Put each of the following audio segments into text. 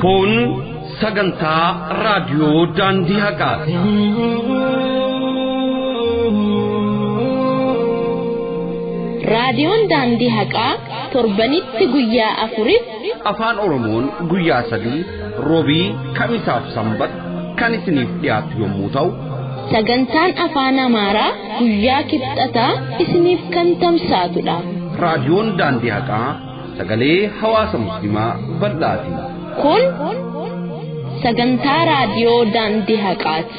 Kun sagantaa raadiyoo Daandii Haqaati. Raadiyoon Daandii Haqaa torbanitti guyyaa 4 Afaan Oromoon guyyaa 3 Roobii, Kamisaaf Sanbata kan isiniif dhiyaatu yommuu ta'u, sagantaan Afaan Amaaraa guyyaa Kibxataa isiniif kan tamsaatudha. Raadiyoon Daandii Haqaa sagalee hawaasa Musliimaa bal'aati. Kun sagantaa raadiyoo Daandii Haqaati.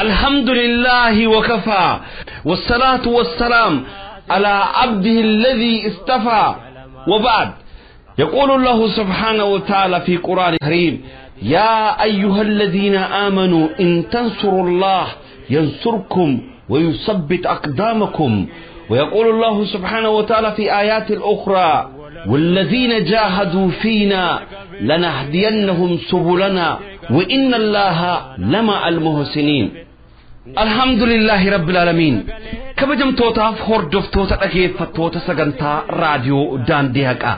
الحمد لله وكفى، والصلاة والسلام على عبده الذي اصطفى، وبعد. يقول الله سبحانه وتعالى في قرآن الكريم: يا أيها الذين آمنوا إن تنصروا الله ينصركم ويثبت أقدامكم. ويقول الله سبحانه وتعالى في آيات الأخرى: والذين جاهدوا فينا لنهدينهم سبلنا وإن الله لمع المحسنين. الحمد لله رب العالمين. Kabajamtootaaf hordoftoota dhageeffattoota sagantaa raadiyoo Daandii Haqaa,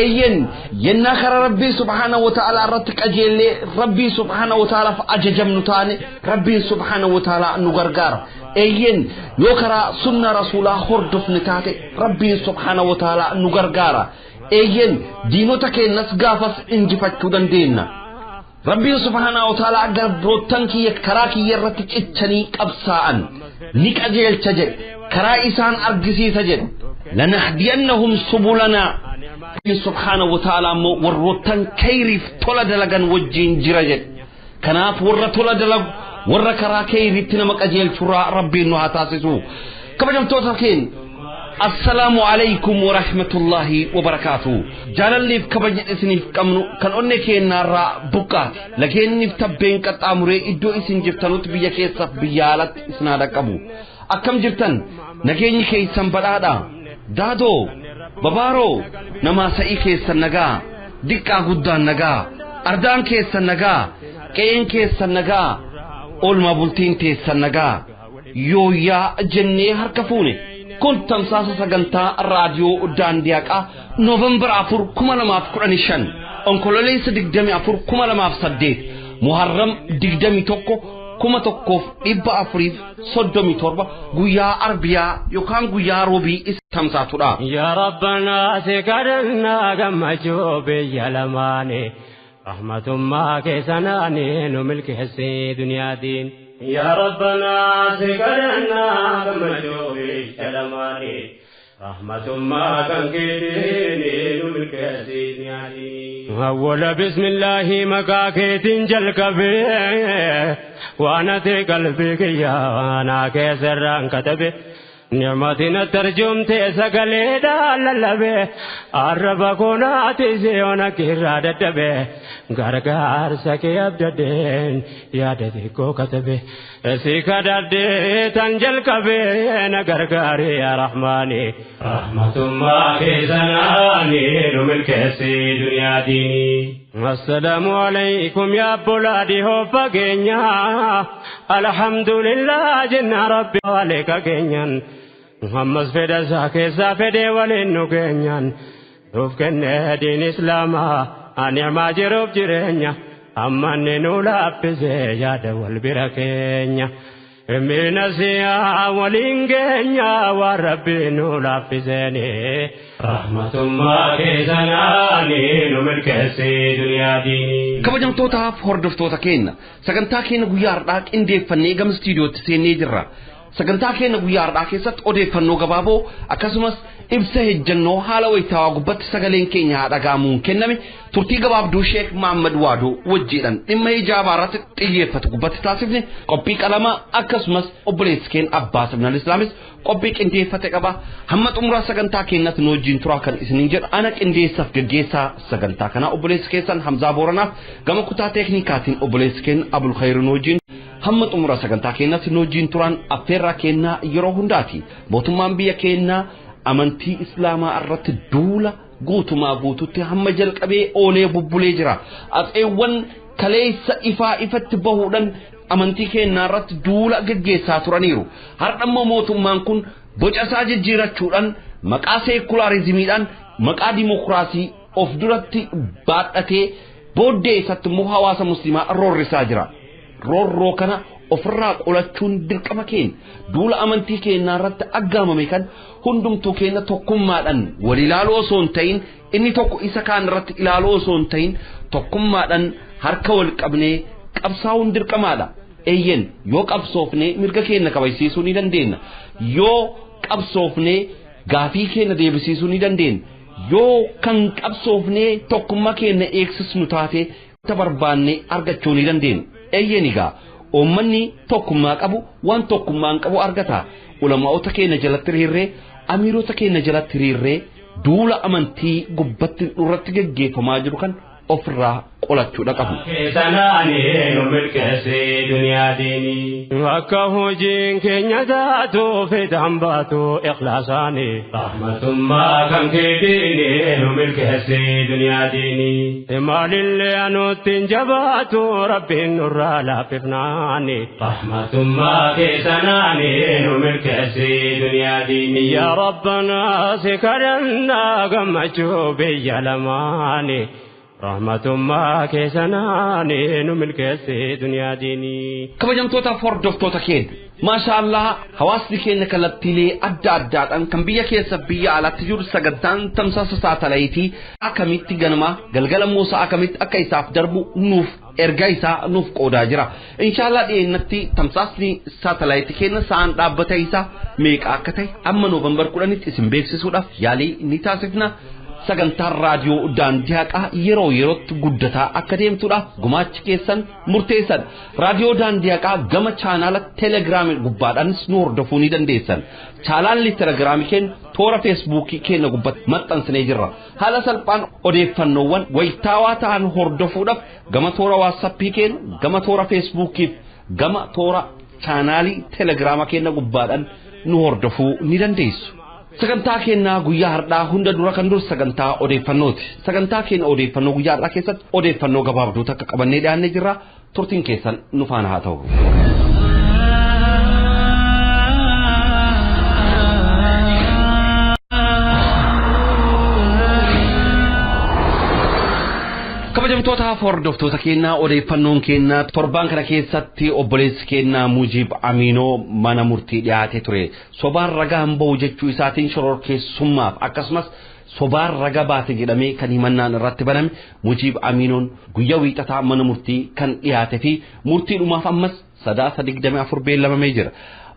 eeyyen yennaa karaa Rabbii subhaana wa ta'aalaa irratti qajeellee Rabbii subhaana wa ta'aalaaf ajajamnu taane, Rabbiin subhaana wa ta'aalaa nu gargaara. Eeyyen, yoo karaa sunna rasuulaa hordofne taate, Rabbiin subhaana wa ta'aalaa nu gargaara. Eeyyen, diinota keenyas gaafas injifachuu dandeenya. Rabbiin subhaana wa ta'aalaa garbroottan kiyya karaa kiyya irratti cichanii qabsaa'an ni qajeelcha jedhe, karaa isaan argisiisa jedhe. Lanahdiyannahum subulanaa. Rabbiin subhaana wa ta'aalaa immoo warroottan kayriif tola dalagan wajjiin jira jedhe. Kanaaf warra tola dalagu, warra karaa kayriitti nama qajeelchurraa Rabbiin nu haa taasisu. Kabajamtoota keenya, assalaamu alaykum wa rahmatullahi wa barakaatuh. Jaalalliif kabajni isiniif qabnu kan onnee keenyaarraa buqqaati. Lageenniif tabbeen qaxxaamuree iddoo isin jirtanutti biyya keessaaf biyya alatti isin haa dhaqqabu. Akkam jirtan? Nageenyi keessan badhaadha? Daadoo, babaaroo, namaa sa'ii keessan nagaa, diqqaa guddaan nagaa, ardaan keessan nagaa, qe'een keessan nagaa, oolmaa bultiin teessan nagaa, yooyyaa jennee harka fuune. Kun tamsaasa sagantaa raadiyoo Daandii Haqaa Noovembar 4 2015, Onkololeessa 24 2008, Muharram 21 1437, guyyaa Arbiyaa yookaan guyyaa Roobii isa tamsaatudha. Yaa Rabbanaa, si kadhannaa gammachuu biyya lamaani, rahmatummaa keessanaani nu milkeessi duniyaatiin. Yaa Rabbanaa, si kadhannaa gammachuu biyya lamaani, rahmatummaa kan keetiin nu milkeessi duniyaatiin. Awwala bismillaahi maqaa keetiin jalqabee, waan ati qalbii kiyyaa naa keessarraan katabe. Ni'matiin tarjumte sagaleedhaan lallabe, arraba koonaati siyoona kirraa dadhabe, gargaarsa kee abdadheen yaada xiqqoo katabe, si kadhadhee tan jalqabe, na gargaari yaa Rahmaani, rahmatummaa keessanaani nu milkeessi duniyaa diinii. Assalaamu alaykum yaa abbolaadhi hoofa keenya, alhamdulillah jenna Rabbi waleeka keenyan. Muhammad fedha isaa keessaa fedhee waliin nu keenyan nuuf kennee diin Islaamaa, ni'maa jiruuf jireenya ammanni nu laaffisee yaada wal bira keenya. Mina siyaa waliin keenya waan Rabbi nu laaffiseeni, rahmatummaa keessanaani nu milkeessi duniyaa diinii. Kabajamtootaaf hordoftoota keenya, sagantaa keenya guyyaa har'aa qindeeffannee gama istiidiyootti seennee jirra. Sagantaa keenya guyyaa har'aa keessatti odeeffannoo gabaaboo akkasumas ibsa hejjannoo haala wayitaawaa gubbatti sagaleen keenya haa dhaga'amuun kenname, turtii gabaabduu Sheek Mahammad Waadoo wajjiidhaan dhimma hijaabaa irratti xiyyeeffatu gubbatti taasifne, qophii qalamaa, akkasumas obboleessi keenya Abbaa Sabnal Islaamis qophii qindeeffate qaba. Hamma xumuraa sagantaa keenyatti nu wajjin turaa kan isiniin jedhu ana qindeessaaf gaggeessaa sagantaa kanaa obboleessi keessan Hamzaa Booranaaf, gama kutaa teeknikaatiin obboleessi keenya Abul Khayr nu wajjin. Hamma xumura sagantaa keenyatti nu wajjin turan affeerraa kennaa yeroo hundaati. Mootummaan biyya keenyaa amantii Islaamaa irratti duula guutumaa guututti hamma jalqabee oolee bubbulee jira. Atseewwan kaleessa ifaa ifatti bahuudhaan amantii keenyaa irratti duula gaggeessaa turaniiru. Har'a immoo mootummaan kun boca isaa jijjiirachuudhaan Maqaa seekularizimiidhaan maqaa dimokiraasii of duratti baadhatee booddee isatti immoo hawaasa musliimaa roorrisaa jira. Roorroo kana ofirraa qolachuun dirqama keenya. Duula amantii keenyaa irratti aggaamame kan hundumtuu keenya tokkummaadhaan wal ilaaluu osoo hin ta'in, inni tokko isa kaan irratti ilaaluu osoo hin ta'in, tokkummaadhaan harka wal qabnee qabsaa'uun dirqamaadha. Eeyyen, yoo qabsoofnee mirga keenya kabajsiisuu ni dandeenya. Yoo qabsoofnee gaafii keenya deebisiisuu ni dandeenya. Yoo kan qabsoofnee tokkummaa keenya eegsisnu taate barbaanne argachuu ni dandeenya. Eeyyen egaa uummanni tokkummaa qabu waan tokkummaan qabu argata. Ulamaa'ota keenya jalatti hiriirree, amiirota keenya jalatti hiriirree duula amantii gubbatti irratti geggeeffamaa jiru kan ofirraa qolachuudha qabu. Keessanaanii nu milkeessee duniyaa diinii. Akka hojiin keenya taatu fedhan baatu ikhlaasaanii. Rahmatummaa kan keetiini nu milkeessee duniyaa diinii. Maalillee anuutti hin jabaatu rabbiin nurraa laaffifnaani. Rahmatummaa keessanaanii nu milkeessee duniyaa diinii. Yaa Rabbanaa si kadhannaa gammachuu biyya lamaanii. Rahmatummaa keessanaanii nu milkeessee duniyaa diinii. Kabajamtootaaf hordoftoota keenya, maasha Allah, hawaasni keenya kallattiilee adda addaadhaan kan biyya keessa biyya alaatti jiru sagantaan tamsaasa saatalayitii akkamitti ganama galgala muusaa akkamitti akka isaaf darbu nuuf ergaa isaa nuuf qoodaa jira. Inshaallah dhiyeennatti tamsaasni saatalayitii keenya sa'aan dhaabbata isaa meeqa akka ta'e amma Noovembar 10tti isin beeksisuudhaaf yaalii ni taasifna. Sagantaan raadiyoo daandii haqaa yeroo yerootti guddataa akka deemtudha gumaachi keessan murteessadha. Raadiyoo daandii haqaa gama chaanaala teelegiraamii gubbaadhaanis nu hordofuu ni dandeessan. Chaanaalli teelegiraamii keenya toora feesbuukii keenya gubbaatti maxxansinee jirra. Haala salphaan odeeffannoowwan wayitaawaa ta'an hordofuudhaaf gama toora waatsaappii keenya, gama toora feesbuukiif, gama toora chaanaalii teelegiraama keenya gubbaadhaan nu hordofuu ni dandeessu. Sagantaa keenyaa guyyaa har'aa hunda dura kan dur sagantaa odeeffannooti. Sagantaa keenya odeeffannoo guyyaa har'aa keessatti odeeffannoo gabaabduu takka qabannee dhiyaannee jirra. Turtiin keessan nu faana haa ta'u. Kabajamtoota hordoftoota keenyaa, odeeffannoon keenyaa torbaan kana keessatti obboleessi keenyaa Mujiib Aminoo mana murtii dhiyaatee ture. Sobaan ragaa hin bahu jechuu isaatiin shororkeessummaaf akkasumas sobaan raga baate jedhamee kan himannaan irratti baname Mujiib Aminoon guyyaa wiixataa mana murtii kan dhiyaate fi murtii dhumaaf ammas Sadaasa 24 beellamamee jira.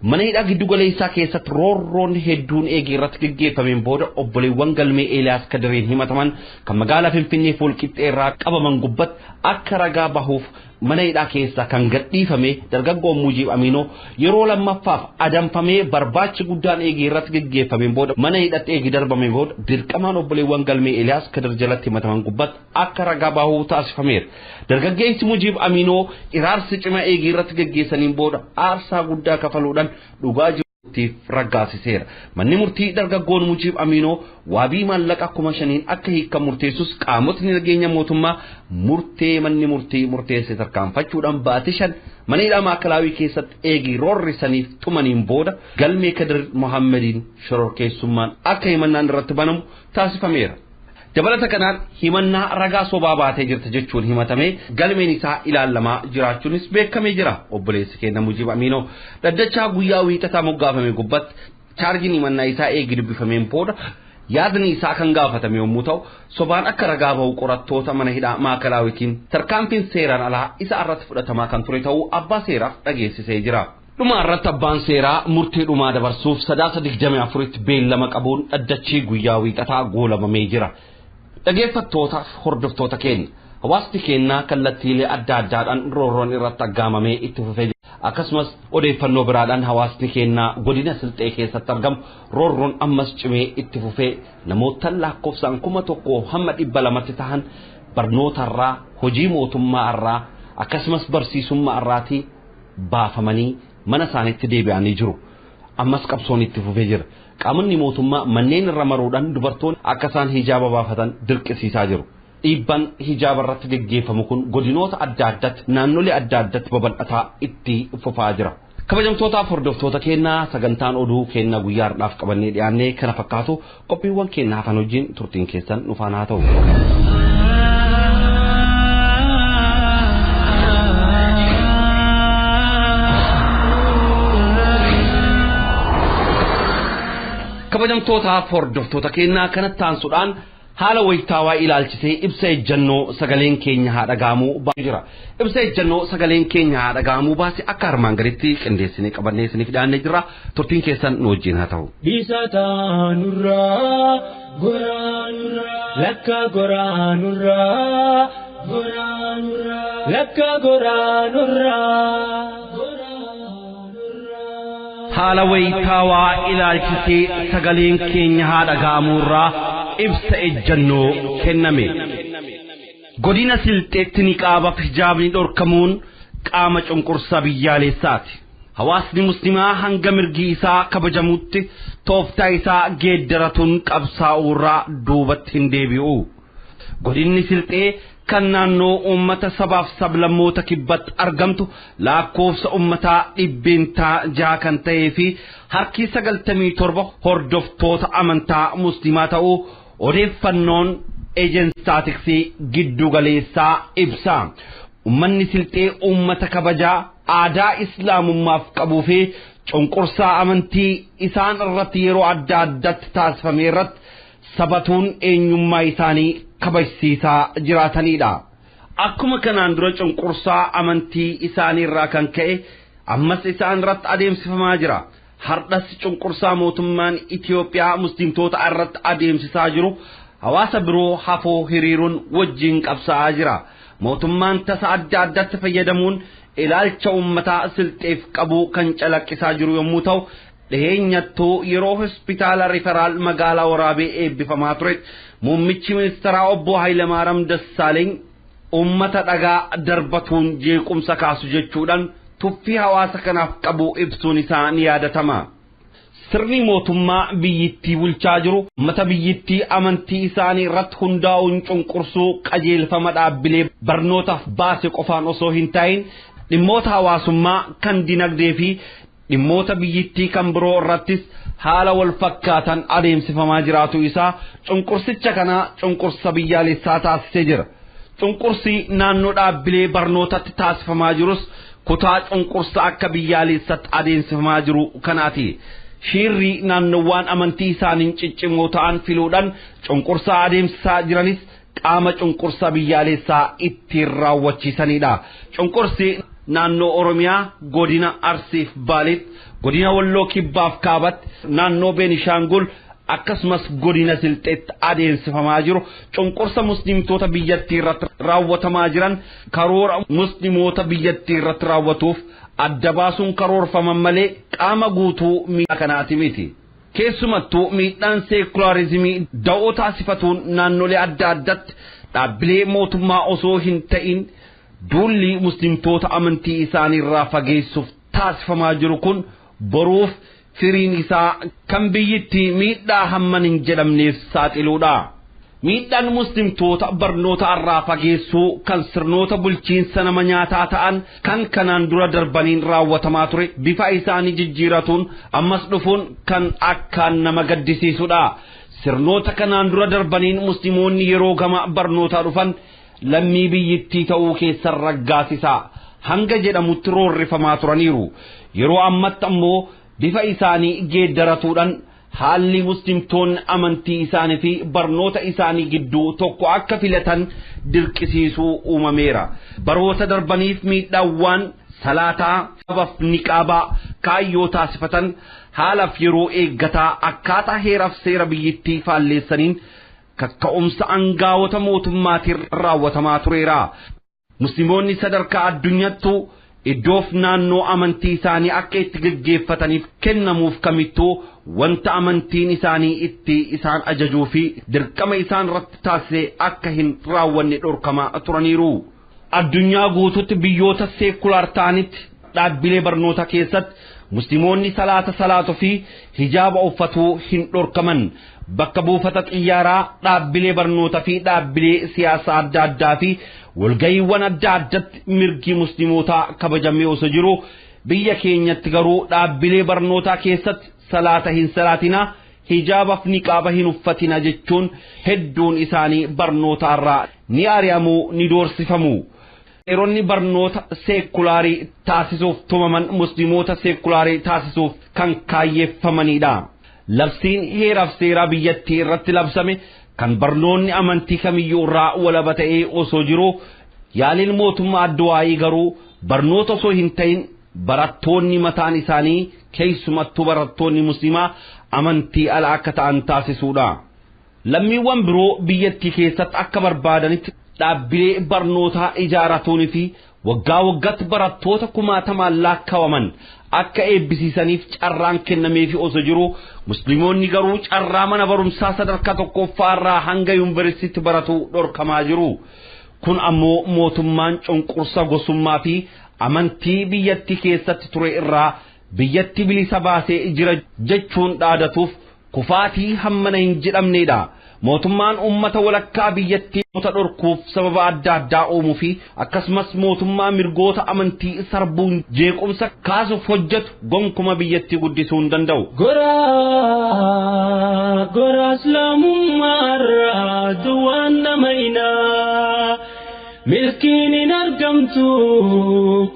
Mana hidhaa giddu galeessaa keessatti roorroon hedduun eegee irratti geggeeffameen booda obboleewwan galmee Eeliyaas Kadireen himataman kan magaalaa Finfinnee Foolqixxee irraa qabaman gubbatti akka ragaa bahuuf mana hidhaa keessaa kan gadhiifame dargaggoon Mujiib Aminoo yeroo lammaffaaf adamfamee barbaachi guddaan eegee irratti geggeeffameen booda mana hidhatti eegee darbameen booda dirqamaan obboleewwan galmee Eeliyaas Kadir jalatti himataman gubbatti akka ragaa bahuu taasifameera. Dargaggeessi Mujiib Aminoo iraarsi cimaa eegee irratti geggeessaniin booda aarsaa guddaa kafaluudhaan dhugaa jiruutiif raggaasiseera. Manni murtii dargaggoon Mujiib Aminoo waabii maallaqa 5,000 akka hiikkan murteessus qaamotni nageenya mootummaa murtee manni murtii murteesse tarkaanfachuudhaan baatii 5 mana hidhaa maakalaawii keessatti eegii roorrisaniif tumaniin booda galmee Kadir Mohammediin shororkeessummaan akka himannaan irratti banamu taasifameera. Dabalata kanaan himannaa ragaa sobaa baatee jirta jechuun himatamee galmeen isaa ilaalamaa jiraachuunis beekamee jira. Obboleessi keenya Mujiib Aminoo dhaddachaa guyyaa wiixataa moggaafame gubbatti chaarjiin himannaa isaa eegi dubbifameen booda yaadni isaa kan gaafatame yommuu ta'u sobaan akka ragaa bahu qorattoota mana hidhaa maakalaawitiin tarkaanfiin seeraan alaa isa irratti fudhatamaa kan ture ta'uu abbaa seeraaf dhageessisee jira. Dhuma irratti abbaan seeraa murtee dhumaa dabarsuuf Sadaasa 24tti beellama qabuun dhaddachii guyyaa wiixataa goolamamee jira. Dhageeffattootaaf hordoftoota keenya, hawaasni keenyaa kallattiilee adda addaadhaan roorroon irratti aggaamamee itti fufee jira. Akkasumas odeeffannoo biraadhaan hawaasni keenyaa godina Silxee keessatti argamu roorroon ammas cimee itti fufee namoota lakkoofsaan 1,000 hamma 200tti ta'an barnootarraa, hojii mootummaarraa akkasumas barsiisummaa irraatii baafamanii mana isaaniitti deebi'anii jiru. Ammas qabsoon itti fufee jira. Qaamonni mootummaa manneen irra maruudhaan dubartoonni akka isaan hijaaba baafatan dirqisiisaa jiru. Dhiibbaan hijaaba irratti geggeeffamu kun godinoota adda addaatti, naannolee adda addaatti babal'ataa itti fufaa jira. Kabajamtootaaf hordoftoota keenyaa, sagantaan oduu keenyaa guyyaa har'aaf qabannee dhiyaannee kana fakkaatu. Qophiiwwan keenyaa hafan wajjin turtiin keessan nu faana haa ta'u. Kabajamtootaaf hordoftoota keenyaa, kanatti aansuudhaan haala wayitaawaa ilaalchisee ibsa ejjannoo sagaleen keenya haa dhagahamuu baasee jira. Ibsa ejjannoo sagaleen keenya haa dhagahamuu baase akka armaan gaditti qindeessinee qabannee isiniif dhiyaannee jirra. Turtiin keessan nu wajjin haa ta'u. Dhiisa taanurraa goraanurraa lakka goraanurraa goraanurraa lakka goraanurraa. Haala wayitaawaa ilaalchisee sagaleen keenya haa dhagahamuurraa ibsa ejjannoo kenname. Godina Silxeetti niqaabaaf hijaabni dhorkamuun qaama cunqursaa biyyaalessaati. Hawaasni muslimaa hanga mirgi isaa kabajamutti tooftaa isaa geeddaratuun qabsaa'uurraa duubatti hin deebi'u. Godinni Silxee kan naannoo uummata sabaaf sablammoota kibbatti argamtu lakkoofsa uummataa 6% kan ta'ee fi harki 97 hordoftoota amantaa muslimaa ta'uu odeeffannoon ejensaatiksii giddu galeessaa ibsa. Uummanni Silxee uummata kabajaa aadaa islaamummaaf qabuu fi cunqursaa amantii isaan irratti yeroo adda addaatti taasifame irratti sabatuun eenyummaa isaanii kabajsiisaa jiraatanidha. Akkuma kanaan dura cunqursaa amantii isaanii irraa kan ka'e ammas isaan irratti adeemsifamaa jira. Hardhas cunqursaa mootummaan Itiyoophiyaa muslimtoota irratti adeemsisaa jiru hawaasa biroo hafoo hiriiruun wajjin qabsaa'aa jira. Mootummaan tasa adda addaatti fayyadamuun ilaalcha uummataa Silxeef qabu kan calaqqisaa jiru yommuu ta'u, dhiheenyattuu yeroo hospitaala riferaal magaalaa Waraabee eebbifamaa ture muummichi ministeeraa obbo Hayilamaariyaam Dassaaleeny uummata dhagaa darbatuun jeequmsa kaasu jechuudhaan tuffii hawaasa kanaaf qabu ibsuun isaa ni yaadatama. Sirni mootummaa biyyittii bulchaa jiru uummata biyyittii amantii isaanii irratti hundaa'uun cunqursuu qajeelfama dhaabbilee barnootaaf baase qofaan osoo hin ta'in dhimmoota hawaasummaa kan dinagdee fi dhimmoota biyyittii kan biroo irrattis haala wal fakkaatan adeemsifamaa jiraatu isaa cunqursicha kana cunqursa biyyaalessaa taasisee jira. Cunqursi naannoo dhaabbilee barnootatti taasifamaa jirus kutaa cunqursa akka biyyaalessatti adeemsifamaa jiru kanaati. Shiirri naannowwan amantii isaaniin ciccimoo ta'an filuudhaan cunqursaa adeemsisaa jiranis qaama cunqursa biyyaalessaa ittiin raawwachiisanidha. Cunqursi naannoo Oromiyaa godina Arsiif Baaleetti, godina Walloo Kibbaaf Kaabatti, naannoo Beenishaangul akkasumas godina Silxeetti adeemsifamaa jiru cunqursa muslimtoota biyyattii irratti raawwatamaa jiran karoora musliimoota biyyattii irratti raawwatuuf adda baasuun karoorfaman malee qaama guutuu miidhaa kanaati miti. Keessumattuu miidhaan seekulaarizimii da'oo taasifatuun naannolee adda addaatti dhaabbilee mootummaa osoo hin ta'in duulli muslimtoota amantii isaanii irraa fageessuuf taasifamaa jiru kun boruuf firiin isaa kan biyyittii miidhaa hamman hin jedhamneef saaxiluudha. Miidhaan muslimtoota barnoota irraa fageessuu kan sirnoota bulchiinsa nama nyaataa ta'an kan kanaan dura darbaniin raawwatamaa ture bifa isaanii jijjiiratuun ammas dhufuun kan akkaan nama gaddisiisudha. Sirnoota kanaan dura darbaniin musliimoonni yeroo gama barnootaa dhufan lammii biyyittii ta'uu keessan raggaasisa hanga jedhamutti roorrifamaa turaniiru. Yeroo ammatti ammoo bifa isaanii geeddaratuudhaan haalli muslimtoonni amantii isaanii fi barnoota isaanii gidduu tokko akka filatan dirqisiisuu uumameera. Baroota darbaniif miidhaawwan salaataa sabaaf niqaabaa kaayyoo taasifatan haalaaf yeroo eeggataa akkaataa heeraaf seera biyyittii faalleessaniin kakka'umsa angaawota mootummaatiin raawwatamaa tureera. Musliimoonni sadarkaa addunyaattuu iddoof naannoo amantii isaanii akka itti gaggeeffataniif kennamuuf kamittuu wanta amantiin isaanii itti isaan ajajuu fi dirqama isaan irratti taasise akka hin raawwanne dhorkamaa turaniiru. Addunyaa guututti biyyoota seekulaar ta'anitti dhaabbilee barnoota keessatti musliimoonni salaata salaatuu fi hijaaba uffatuu hin dhorkaman. Bakka buufata xiyyaaraa, dhaabbilee barnootaa fi dhaabbilee siyaasaa adda addaa fi walga'iiwwan adda addatti mirgi muslimootaa kabajamee osoo jiru Biyya keenyatti garuu dhaabbilee barnootaa keessatti salaata hin salaatinaa, hijaabaaf niqaaba hin uffatina jechuun hedduun isaanii barnootaarraa ni ari'amuu, ni doorsifamu. Seeronni barnoota seekulaarii taasisuuf tumaman musliimoota seekulaarii taasisuuf kan kaayyeeffamanidha. Labsiin heeraaf seeraa biyyattii irratti labsame kan barnoonni amantii kamiyyuu irraa walaba ta'ee osoo jiru, yaaliin mootummaa adduwaayii garuu barnoota osoo hin ta'in barattoonni mataan isaanii, keessumattuu barattoonni musliimaa, amantii ala akka ta'an taasisuudha. Lammiiwwan biroo biyyattii keessatti akka barbaadanitti dhaabbilee barnootaa ijaaratuunii fi waggaa waggaatti barattoota kumaatamaan lakkaa'aman akka eebbisiisaniif carraan kennameefi osoo jiru, musliimoonni garuu carraa mana barumsaa sadarkaa tokkoffaa irraa hanga yuunivarsiitii baratu dhorkamaa jiru. Kun ammoo mootummaan cunqursa gosummaa fi amantii biyyattii keessatti ture irraa biyyatti bilisa baasee jira jechuun dhaadatuuf kufaatii hammana hin jedhamnedha. Mootummaan uummata walakkaa biyyattii dhorkuuf sababa adda addaa uumuu fi akkasumas mootummaa mirgoota amantii sarbuun jeequmsa kaasuuf hojjetu gonkuma biyyattii guddisuu hin danda'u. Goraa goraa islaamummaarraa duwwaan nama inaa, milkiin hin argamtu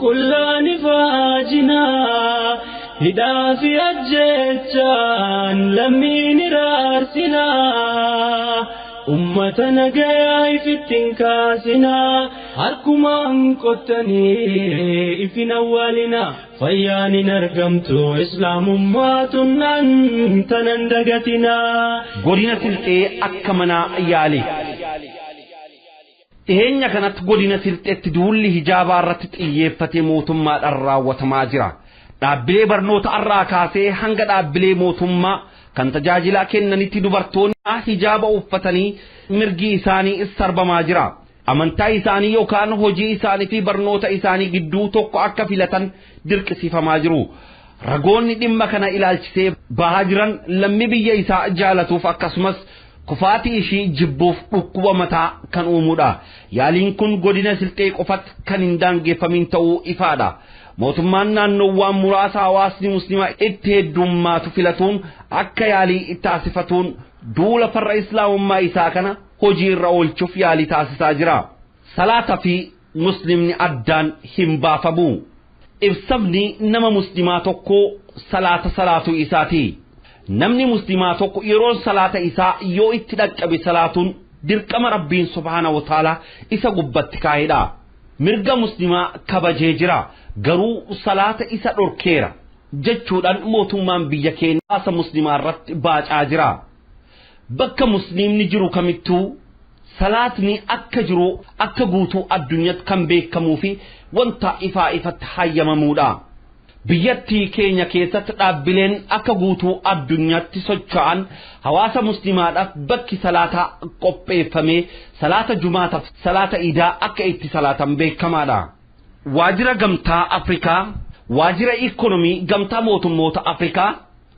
qullaan ifaajinaa, hidhaa fi ajjechaan lammiin iraarsinaa, ummata nagayaa ifittiin kaasinaa, harkumaan qottanii ifin awwaalinaa, fayyaan hin argamtu islaamummaa tunnaan tanan dagatinaa. Godina Silxee akka manaa yaale. Dhiheenya kanatti godina Silxeetti duulli hijaabaa irratti xiyyeeffatee mootummaadhaan raawwatamaa jira. Dhaabbilee barnoota irraa kaasee hanga dhaabbilee mootummaa kan tajaajila kennanitti dubartoonni hijaaba uffatanii mirgi isaanii sarbamaa jira. Amantaa isaanii yookaan hojii isaanii fi barnoota isaanii gidduu tokko akka filatan dirqisiifamaa jiru. Ragoonni dhimma kana ilaalchisee bahaa jiran lammii biyya isaa jaalatuuf akkasumas kufaatii ishii jibbuuf dhukkuba mataa kan uumudha. Yaaliin kun godina Silxee qofatti kan hin daangeffamin ta'uu ifaadha. Mootummaan naannoowwan muraasa hawaasni musliimaa itti heddummaatu filatuun akka yaalii taasifatuun duula farra islaamummaa isaa kana hojii irra oolchuuf yaalii taasisaa jira. Salaata fi muslimni addaan hin baafamu. Ibsamni nama muslimaa tokkoo salaata salaatuu isaati. Namni muslimaa tokko yeroo salaata isaa yoo itti dhaqqabe salaatuun dirqama Rabbiin subhaana wa ta'ala isa gubbatti kaa'edha. Mirga muslimaa kabajee jira, garuu salaata isa dhorkeera jechuudhaan mootummaan biyya keenya hawaasa muslimaa irratti baacaa jira. Bakka muslimni jiru kamittuu salaatni akka jiru akka guutuu addunyaatti kan beekamuu fi wanta ifaa ifatti hayyamamuudha. Biyyattii keenya keessatti dhaabbileen akka guutuu addunyaatti socho'an hawaasa muslimaadhaaf bakki salaataa qopheeffamee salaata jumaataaf salaata idaa akka itti salaatan beekamaadha. Waajjira Gamtaa Afrikaa, waajjira Ikoonomii Gamtaa Mootummoota Afrikaa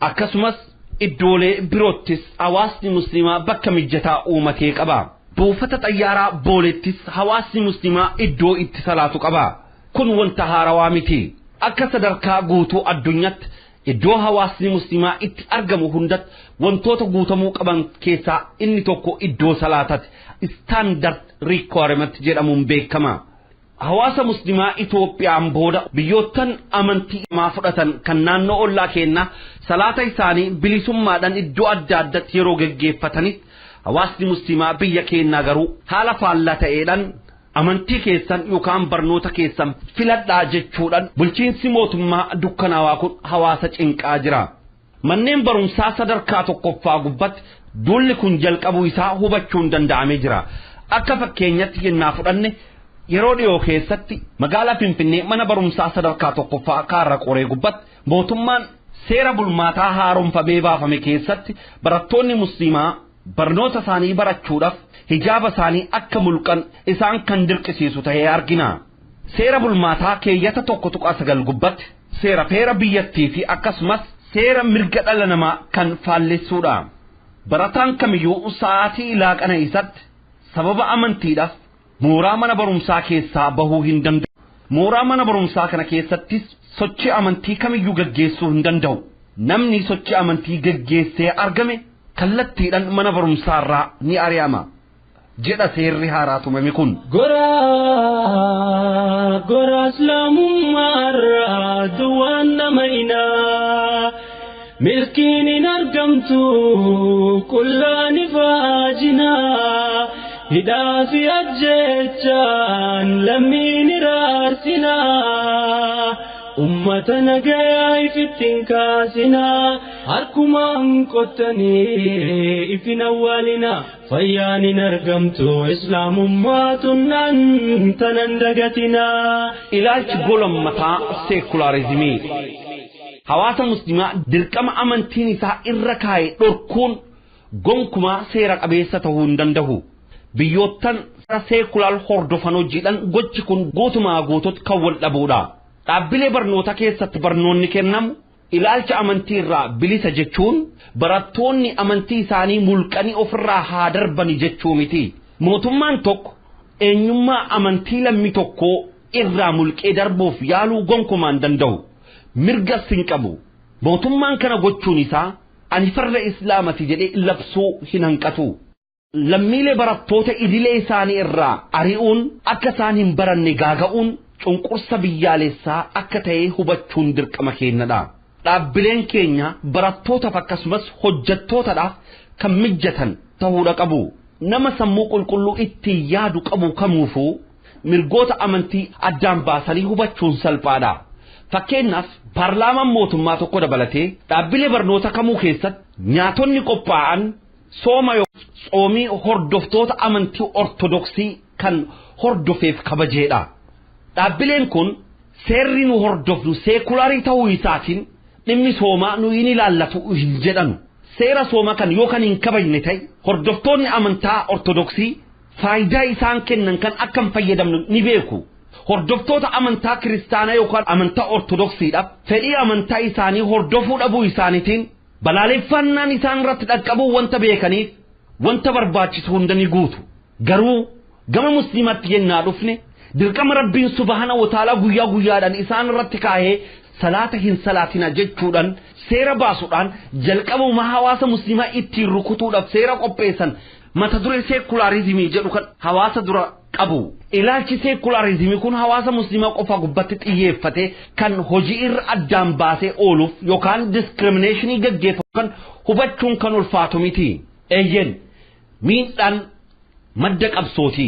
akkasumas iddoolee biroottis hawaasni muslimaa bakka mijataa uumatee qaba. Buufata xayyaaraa Booleettis hawaasni muslimaa iddoo itti salaatu qaba. Kun wanta haarawaa miti. Akka sadarkaa guutuu addunyaatti iddoo hawaasni muslimaa itti argamu hundatti wantoota guutamuu qaban keessaa inni tokko iddoo salaatati. Standard requirement jedhamuun beekama. Hawaasa muslimaa Itoophiyaan booda biyyoottan amantii maa fudhatan kan naannoo ollaa keenyaa salaata isaanii bilisummaadhaan iddoo adda addaatti yeroo geggeeffatanitti, hawaasni muslimaa biyya keenyaa garuu haala faallaa ta'eedhaan amantii keessan yookaan barnoota keessan filadhaa jechuudhaan bulchiinsi mootummaa dukkanaawaa kun hawaasa cinqaa jira. Manneen barumsaa sadarkaa tokkoffaa gubbatti duulli kun jalqabuu isaa hubachuun danda'amee jira. Akka fakkeenyatti yennaa fudhanne, yeroo dhiyoo keessatti magaalaa Finfinnee mana barumsaa sadarkaa tokkoffaa Kaarra Qoree gubbatti mootummaan seera bulmaataa haaromfamee baafame keessatti barattoonni musliimaa barnoota isaanii barachuudhaaf hijaaba isaanii akka mulqan isaan kan dirqisiisu ta'ee argina. Seera bulmaataa keeyyata 1.9 gubbatti seera feera biyyattii fi akkasumas seera mirga dhala namaa kan faallessuudha. Barataan kamiyyuu sa'aatii laaqana isatti sababa amantiidhaaf mooraa mana barumsaa keessaa bahuu hin danda'u. Mooraa mana barumsaa kana keessattis sochii amantii kamiyyuu gaggeessuu hin danda'u. Namni sochii amantii gaggeessee argame kallattiidhaan mana barumsaarraa ni ari'ama jedha seerri haaraa tumame kun. Goraa goraa islaamummaarraa duwwaan nama inaa milkiin hin argamtu qullaan ifaajinaa hidhaa fi ajjechaan lammiin iraarsinaa. Ummata nagayaa ifittiin kaasinaa harkumaan qottanii ifin awwaalinaa fayyaan hin argamtu islaamummaa tunnaan tanan dagatinaa. Ilaalchi golammataa seekulaarizimii hawaasa muslimaa dirqama amantiin isaa irra kaa'e dhorkuun gonkumaa seera qabeessa ta'uu hin danda'u. Biyyoottan seekulaar hordofan hojiidhaan gochi kun guutumaa guututti kan wal dhabuudha. Dhaabbilee barnootaa keessatti barnoonni kennamu ilaalcha amantii irraa bilisa jechuun barattoonni amantii isaanii mulqanii ofirraa haa darbani jechuu miti. Mootummaan tokko eenyummaa amantii lammii tokkoo irraa mulqee darbuuf yaaluu gonkumaan danda'u. Mirgas hin qabu. Mootummaan kana gochuun isaa ani farra islaamati jedhee labsuu hin hanqatu. Lammiilee barattoota idilee isaanii irraa ari'uun akka isaan hin baranne gaaga'uun cunqursa biyyaalessaa akka ta'e hubachuun dirqama keenyadha. Dhaabbileen keenya barattootaaf akkasumas hojjettootadhaaf kan mijatan ta'uudha qabu. Nama sammuu qulqulluu ittiin yaadu qabu kamuufuu mirgoota amantii addaan baasanii hubachuun salphaadha. Fakkeenyaaf paarlaamaan mootummaa tokko dabalatee dhaabbilee barnoota kamuu keessatti nyaatonni qophaa'an sooma tsoomii hordoftoota amantii ortodoksii kan hordofeef kabajeedha. Dhaabbileen kun seerri nu hordofnu seekulaarii ta'uu isaatiin dhimmi soomaa nu hin ilaallatu hin jedhanu. Seera soomaa kan yoo kan hin kabajne ta'e hordoftoonni amantaa ortodoksii faayidaa isaan kennan kan akka hin fayyadamnu ni beeku. Hordoftoota amantaa kiristaanaa yookaan amantaa ortodoksiidhaaf fedhii amantaa isaanii hordofuu dhabuu isaaniitiin balaaleffannaan isaan irratti dhaqqabuu wanta beekaniif wanta barbaachisu hunda ni guutu. Garuu gama musliimaatti yennaa dhufne dirqama rabbiin subhaana wa ta'aalaa guyyaa guyyaadhaan isaan irratti kaahee salaata hin salaatina jechuudhaan seera baasuudhaan jalqabuma hawaasa musliimaa ittiin rukutuudhaaf seera qopheessan mata duree seekulaarizimii jedhu kan hawaasa dura qabu. Ilaalchi seekulaarizimii kun hawaasa musliimaa qofa gubbatti xiyyeeffate kan hojii irra addaan baasee ooluuf yookaan diskirimineeshinii gaggeeffamu kan hubachuun kan ulfaatu miti. Eeyyen miidhaan madda qabsooti.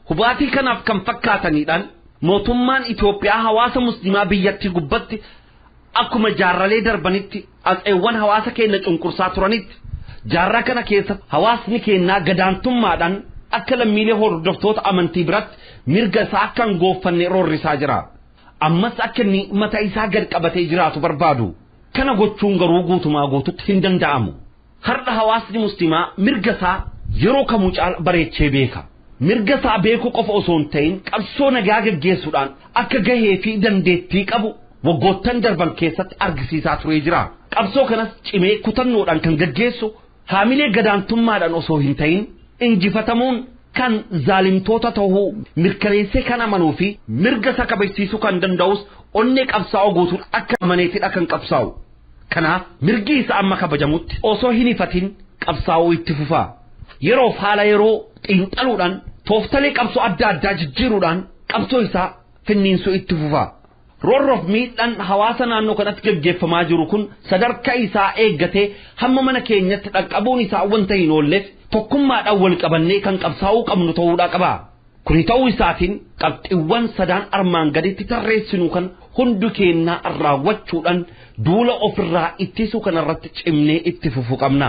Hubaatii kanaaf kan fakkaataniidhaan mootummaan Itoophiyaa hawaasa musliimaa biyyattii gubbatti akkuma jaarralee darbanitti atseewwan hawaasa keenya cunqursaa turanitti jaarraa kana keessa hawaasni keenyaa gadaantummaadhaan akka lammiilee hordoftoota amantii biratti mirga isaa akka hin gooffanne roorrisaa jira. Ammas akka inni mataa isaa gad qabatee jiraatu barbaadu. Kana gochuun garuu guutumaa guututti hin danda'amu. Har'a hawaasni musliimaa mirga isaa yeroo kamuu caala bareechee beeka. Mirga isaa beekuu qofa osoo hin ta'in qabsoo nagaa gaggeessuudhaan akka gahee fi dandeettii qabu waggoottan darban keessatti argisiisaa turee jira. Qabsoo kanas cimee kutannoodhaan kan gaggeessu haamilee gadaantummaadhaan osoo hin ta'in injifatamuun kan zaalimtoota ta'uu mirkaneessee kan amanuu fi mirga isa kabachiisuu kan danda'us onnee qabsaa'oo guutuun akka amaneetidha kan qabsaa'u. Kanaaf mirgi isa amma kabajamutti osoo hin ifatin qabsaa'uu itti fufa. Yeroof haala yeroo xiinxaluudhaan tooftalee qabsoo adda addaa jijjiiruudhaan qabsoo isaa finniinsuu itti fufa. Roorroof miidhaan hawaasa naannoo kanatti gaggeeffamaa jiru kun sadarkaa isaa eeggatee hamma mana keenyatti dhaqqabuun isaa wanta hin oolleef tokkummaadhaan wal qabannee kan qabsaa'uu qabnu ta'uudhaa qaba. Kuni ta'uu isaatiin qabxiiwwan sadaan armaan gaditti tarreessinu kan hundi keenyaa raawwachuudhaan duula ofirraa ittisuu kanarratti cimnee itti fufuu qabna.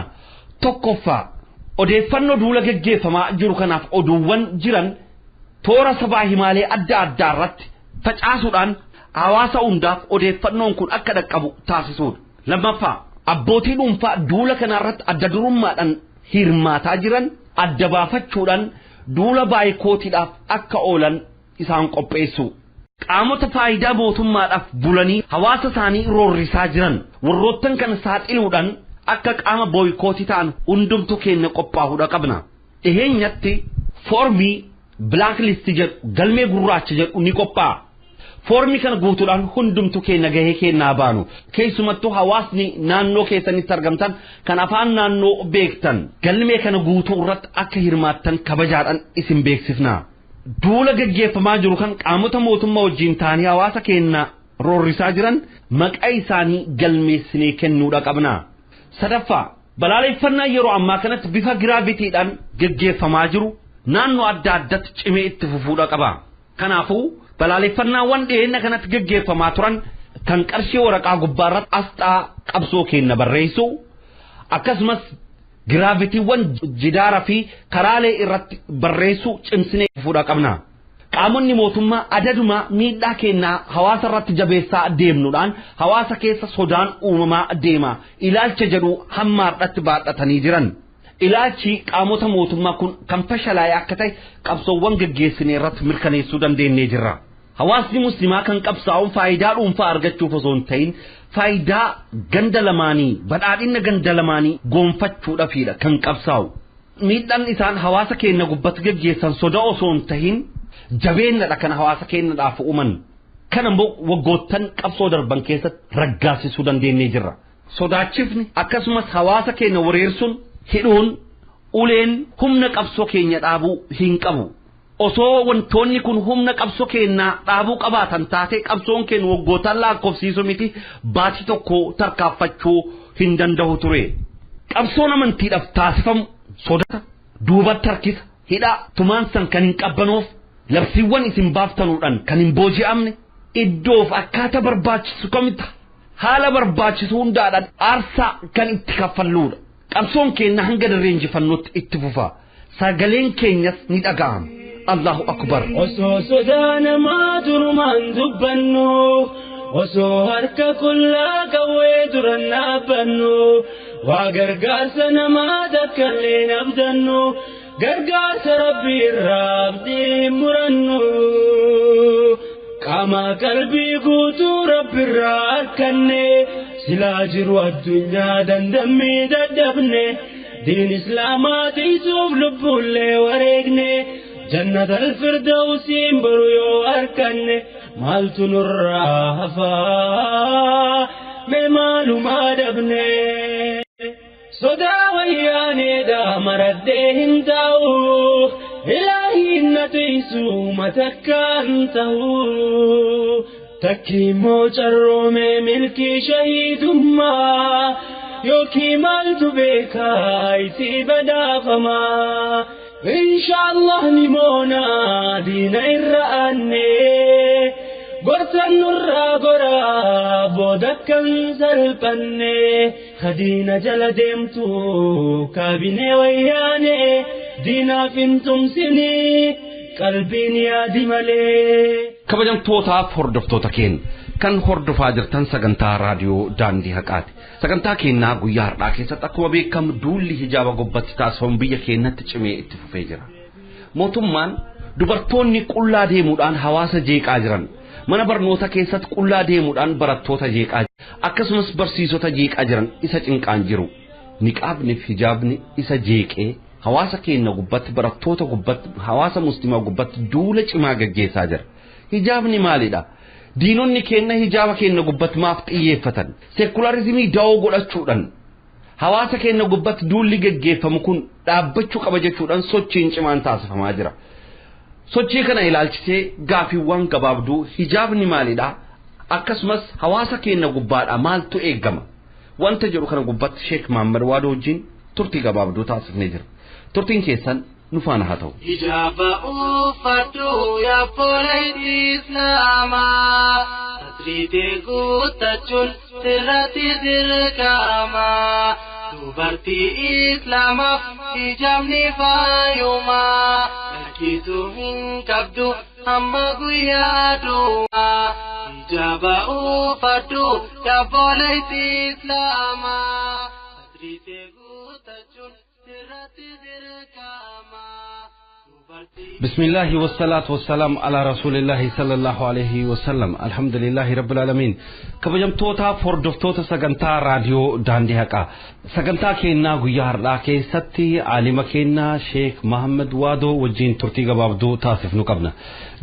Tokkoffaa odeeffannoo duula gaggeeffamaa jiru kanaaf oduuwwan jiran toora sabaa himaalee adda addaa irratti facaasuudhaan hawaasa hundaaf odeeffannoon kun akka dhaqqabu taasisuudha. Lammaffaa abbootii dhuunfaa duula kanarratti adda durummaadhaan hirmaataa jiran adda baafachuudhaan duula baayikootiidhaaf akka oolan isaan qopheessu. Qaamota faayidaa mootummaadhaaf bulanii hawaasa isaanii roorrisaa jiran warroottan kana saaxiluudhaan akka qaama booyikootii ta'an hundumtu keenya qophaa'uudha qabna. Dhiheenyatti foormii bilaakilistii jedhu galmee gurraacha jedhu ni qophaa'a. Foormii kana guutuudhaan hundumtu keenya gahee kennaa baanu. Keessumattuu hawaasni naannoo keessanitti argamtan kan afaan naannoo beektan galmee kana guutuu irratti akka hirmaattan kabajaadhaan isin beeksifna. Duula gaggeeffamaa jiru kan qaamota mootummaa wajjin ta'anii hawaasa keenya roorrisaa jiran maqaa isaanii galmeessinee kennuudha qabna. Sadaffaa, balaaleffannaa yeroo ammaa kanatti bifa giraavitiidhaan gaggeeffamaa jiru naannoo adda addaatti cimee itti fufuudha qaba. Kanaafuu balaaleffannaawwan dhiyeenya kanatti gaggeeffamaa turan kan qarshii waraqaa gubbaarratti asxaa qabsoo keenya barreessu, akkasumas giraavitiiwwan jidaara fi karaalee irratti barreessu cimsinee fufuudha qabna. Qaamonni mootummaa adaduma miidhaa keenyaa hawaasa irratti jabeessaa deemnuudhaan hawaasa keessa sodaan uumamaa deema ilaalcha jedhu hamma har'atti baadhatanii jiran. Ilaalchi qaamota mootummaa kun kan fashalaa'e akka ta'e qabsoowwan gaggeessine irratti mirkaneessuu dandeenyee jirra. Hawaasni muslimaa kan qabsaa'uun faayidaa dhuunfaa argachuuf osoo hin ta'in faayidaa ganda lamaanii, badhaadhina ganda lamaanii goonfachuudhaafidha kan qabsaa'u. Miidhaan isaan hawaasa keenya gubbatti gaggeessan soda osoo hin ta'in jabeenyadha kan hawaasa keenyadhaaf uuman. Kana immoo waggoottan qabsoo darban keessatti raggaasisuu dandeenyee jirra. Sodaachifni akkasumas hawaasa keenya wareersuun, hidhuun, uleen humna qabsoo keenya dhaabuu hin qabu. Osoo wantoonni kun humna qabsoo keenyaa dhaabuu qabaatan taate qabsoon keenya waggootaan lakkoofsiisuu miti baatii tokko tarkaanfachuu hin danda'u ture. Qabsoon amantiidhaaf taasifamu sodaata, duubatti harkisa, hidhaa, tumaansan kan hin qabbanoof, labsiiwwan isin baaftanuudhaan kan hin booji'amne, iddoof akkaataa barbaachisu kamitti haala barbaachisu hundaadhaan aarsaa kan itti kaffalluudha. Qabsoon keenya hanga dirree injifannootti itti fufa. Sagaleen keenyas ni dhaga'ama. Allahu akbar. Osoo sodaa namaa durumaan dubbannu, osoo harka qullaa qawwee duran dhaabbannu, waa gargaarsa namaa takkallee abdannu, gargaarsa rabbii irraa abdii murannu. Qaama qalbii guutuu rabbi irraa arganne, silaa jiru addunyaa dandammii dadhabne, diin islaamaa tiisuuf lubbuullee wareegne, jannata alfirdawsiin boru yoo arganne, maaltu nurraa hafaa mee maalumaa dhabne. Sodaa wayyaaneedha maradhee hin taa'u, ilaahiin na tiisu matakkaan ta'u. Takki immoo carroomee milkii shahiidummaa, yookiin maaltu beekaa isii badhaafamaa. Inshaallah ni moona diina irra aanne, gorsan nurraa goraa booda kan salphanne, kadiina jala deemtu kaabinee wayyaane, diinaaf hin tumsini qalbiin yaadi malee. Kabajamtootaaf hordoftoota keenya kan hordofaa jirtan sagantaa raadiyoo Daandii Haqaati. Sagantaa keenyaa guyyaa har'aa keessatti akkuma beekamu duulli hijaaba gubbatti taasifamu biyya keenyatti cimee itti fufee jira. Mootummaan dubartoonni qullaa deemuudhaan hawaasa jeeqaa jiran, mana barnoota keessatti qullaa deemuudhaan barattoota jeeqaa jiran, akkasumas barsiisota jeeqaa jiran isa cinqaan jiru. Niqaabni fi hijaabni isa jeeqee hawaasa keenya gubbatti, barattoota gubbatti, hawaasa musliimaa gubbatti duula cimaa gaggeessaa jira. Hijaabni maalidha? Diinonni keenya hijaaba keenya gubbatti maaf xiyyeeffatan? Seekularizimii da'oo godhachuudhaan hawaasa keenya gubbatti duulli gaggeeffamu kun dhaabbachuu qaba jechuudhaan sochiin cimaan taasifamaa jira. Sochii kana ilaalchisee gaafiiwwan gabaabduu hijaabni maalidha? Akkasumas hawaasa keenya gubbaadhaa maaltu eegama? Wanta jedhu kana gubbatti Sheek Mahammad Waadoo wajjin turtii gabaabduu taasifnee jira. Turtiin keessan nu faana haa ta'u. Hijaaba uffadhu yaa obboleettii Islaamaa, satiriitee guuttachuun sirratti dirqama. Dubartii Islaamaaf hijaabni faayumaa, lakkisuu hin qabdu hamma guyyaa du'aa. Hijaaba uffadhu yaa obboleettii Islaamaa, satiriitee guuttachuun sirratti dirqama. بسم الله والصلاة والسلام على رسول الله صلى الله عليه وسلم. الحمد لله رب العالمين. Kabajamtoota hordoftoota sagantaa raadiyoo Daandii Haqaa, sagantaa keenyaa guyyaa har'aa keessatti aalima keenyaa Sheek Mahammad Waadoo wajjin turtii gabaabduu taasifnu qabna.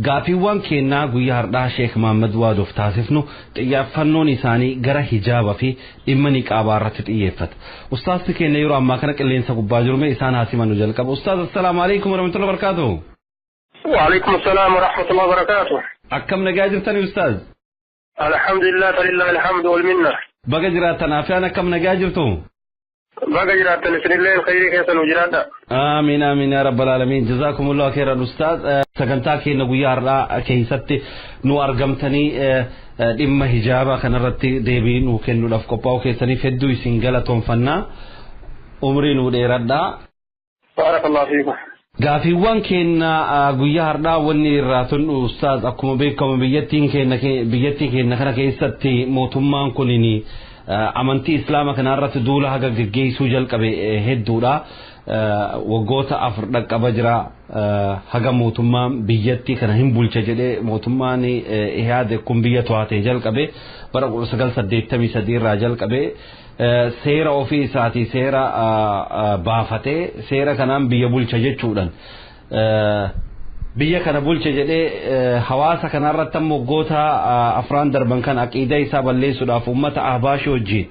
Gaafiiwwan keenyaa guyyaa har'aa Sheek Mahammad Waadoof taasifnu xiyyeeffannoon isaanii gara hijaaba fi dhimma niqaabaa irratti xiyyeeffata. Ustaasni keenya yeroo ammaa kana qilleensa gubbaa jiru, mee isaan haasimannu jalqaba. Ustaaz, assalaamu alaikum warahmatullahi wabarakatuh. وعليكم السلام ورحمة الله وبركاته. Akkam, nagaa jirtani ustaaz? الحمد لله، فلله الحمد والمنة. Baga jiraattan, afiyaan, akkam, nagaa jirtu? Baga jiraattan isinillee, khayrii keessan jiraadha. Amiin, amiin yaa rabbal aalamiin. Jazaakumullahu khairan ustaaz. Sagantaa keenya guyyaa har'aa keessatti nu argamtanii dhimma hijaaba kanarratti deebii nu kennuudhaaf qophaa'uu keessaniif hedduu isin galatoonfannaa. Umrii nu dheeradhaa. بارك الله فيكم. Gaafiiwwan keenya guyyaa har'aa wanni irraa tun ustaaz, akkuma beekamu biyyattii keenya kana keessatti mootummaan kunin amantii islaama kana irratti duula haga geggeessuu jalqabe hedduudha. Waggoota 4 dhaqqaba jira haga mootummaan biyyattii kana hin bulcha jedhee mootummaan Ihaade kun biyya to'atee jalqabe bara 1983 irraa jalqabe seera ofii isaatii seera baafatee seera kanaan biyya bulcha jechuudhaan biyya kana bulcha jedhee hawaasa kanarratti ammoo waggoota afran darban kan aqiidaa isaa balleessuudhaaf uummata Ahbaashii wajjin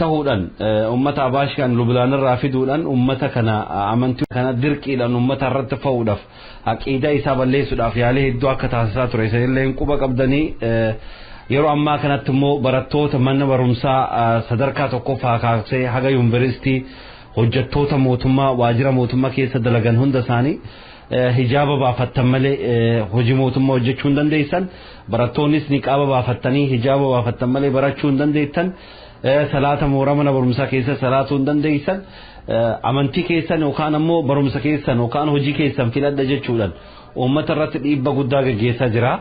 ta'uudhaan, uummata Ahbaashii kan Lubnaan irraa fiduudhaan, uummata kana amantii kana dirqiidhaan uummata irratti fa'uudhaaf, aqiidaa isaa balleessuudhaaf yaalii hedduu akka taasisaa ture isinillee quba qabdanii. Yeroo ammaa kanatti immoo barattoota mana barumsaa sadarkaa tokkoffaa kaasee haga yuunivarsiitii, hojjettoota mootummaa waajjira mootummaa keessa dalagan hunda isaanii hijaaba baafattan malee hojii mootummaa hojjechuu hin dandeessan, barattoonnis niqaaba baafattanii hijaaba baafattan malee barachuu hin dandeessan, salaata mooraa mana barumsaa keessa salaatuu hin dandeessan, amantii keessan yookaan ammoo barumsa keessan yookaan hojii keessan filadha jechuudhaan uummata irratti dhiibba guddaa gaggeessaa jira.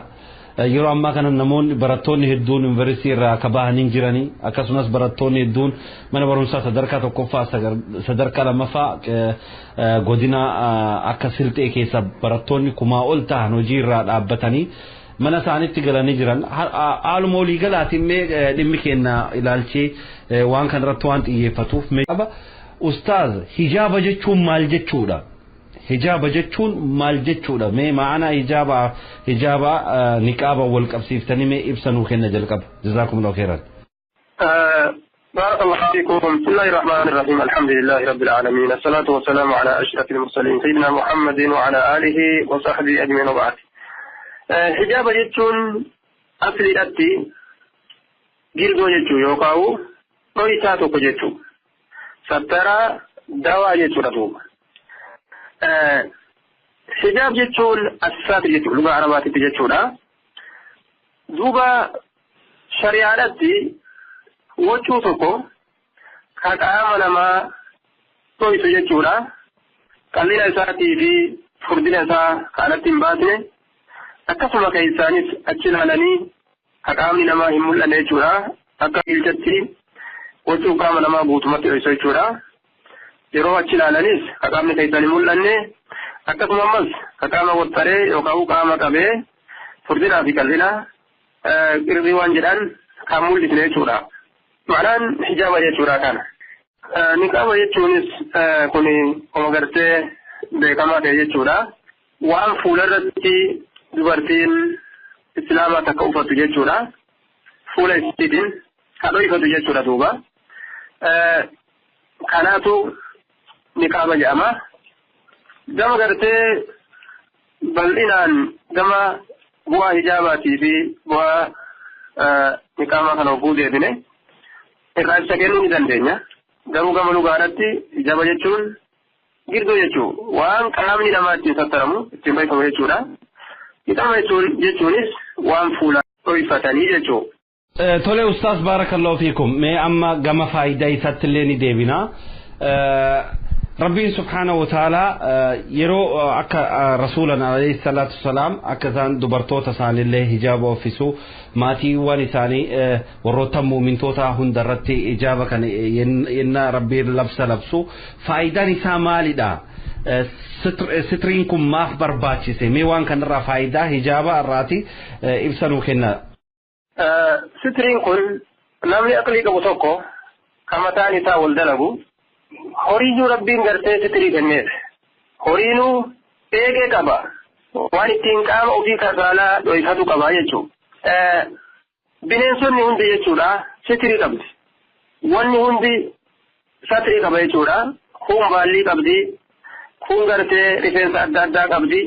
Yeroo ammaa kana namoonni barattoonni hedduun yuunivarsiitii irraa akka bahanii jiranii, akkasumas barattoonni hedduun mana barumsaa sadarkaa tokkoffaa, sadarkaa lammaffaa, godina akka Silxee keessa barattoonni kumaa ol ta'an hojii irraa dhaabbatanii mana isaaniitti galanii jiran. Haaluma walii galaatiin mee dhimmi keenya ilaalchee waan kanarratti waan xiyyeeffatuuf mee ustaaz, hijaaba jechuun maal jechuudha? Hijaaba jechuun maal jechuudha? Mee ma'anaa hijaaba niqaaba wal qabsiiftanii mee ibsa nuu kenna jalqaba. Jazaakumullahu khairan. بارك الله فيكم. بسم الله الرحمن الرحيم. الحمد لله رب العالمين، الصلاة والسلام على أشرف المرسلين سيدنا محمد وعلى آله وصحبه أجمعين، وبعد. Hijaaba jechuun asliidhatti girgoo jechuu yookaan dho'isaa tokko jechuu, sattara dawaa jechuudha duuba. Hijaab jechuun assaati jechuudha, lugaa Arabaatitti jechuudha. Duuba shari'aadhatti waccuu tokko ka qaama namaa dho'isu jechuudha. Qal'ina isaatii fi furdina isaa ka alatti hin baasne, akkasuma keessaanis achi ilaalanii ka qaamni namaa hin mul'anne jechuudha. Akka ilchatti waccuu qaama namaa guutumatti dho'isu jechuudha. Yeroo achi ilaalanis ka qaamni keessaan hin mul'anne, akkasuma ammas ka qaama wattaree yookaan qaama qabee furdinaa fi qal'ina qirrii waan jedhan kan mul'isne jechuudha. Ma'anaan hijaaba jechuudha kana. Niqaaba jechuunis kun oma gartee beekamaa ta'e jechuudha. Waan fuularratti dubartiin islaamaa takka uffatu jechuudha. Fuula isiitiin kan dho'ifatu jechuudha duuba. Kanaatu niqaaba jedhama. Gama gartee bal'inaan gama bu'aa hijaabaatii fi bu'aa niqaabaa kana oguu deebine irraa ibsa kennuu ni dandeenya. Garuu gama lugaadhaatti hijaaba jechuun girdoo jechuu, waan qaamni namaa ittiin sattaramu, ittiin beekamu jechuudha. Niqaaba jechuunis waan fuula dho'ifatanii jechuu. Tole ustaas, barakallahu fiikum. Mee amma gama faayidaa isaatti illee ni deebina. Rabbiin subhaanahu wa ta'ala yeroo akka rasuulan alayhi salaatu wasalaam akka isaan dubartoota isaaniillee hijaaba uffisu, maatiiwwan isaanii, warroota mu'mintoota hundarratti hijaaba kan yennaa Rabbiin labsa labsu, faayidaan isaa maalidha? Sitriin kun maaf barbaachise? Mee waan kanarraa faayidaa hijaaba irraati ibsa nuu kenna. Sitriin kun namni aqlii qabu tokko kan mataan isaa wal dalagu horiyyuu rabbiin gartee sitrii kenneef. Horiinuu eegee qaba. Waan ittiin qaama ofii kasaalaa dhoyfatu qaba jechuudha. Bineensonni hundi jechuudha sitrii qabdi. Wanni hundi satrii qaba jechuudha. Kun baallii qabdi. Kun gartee rifeensa adda addaa qabdi.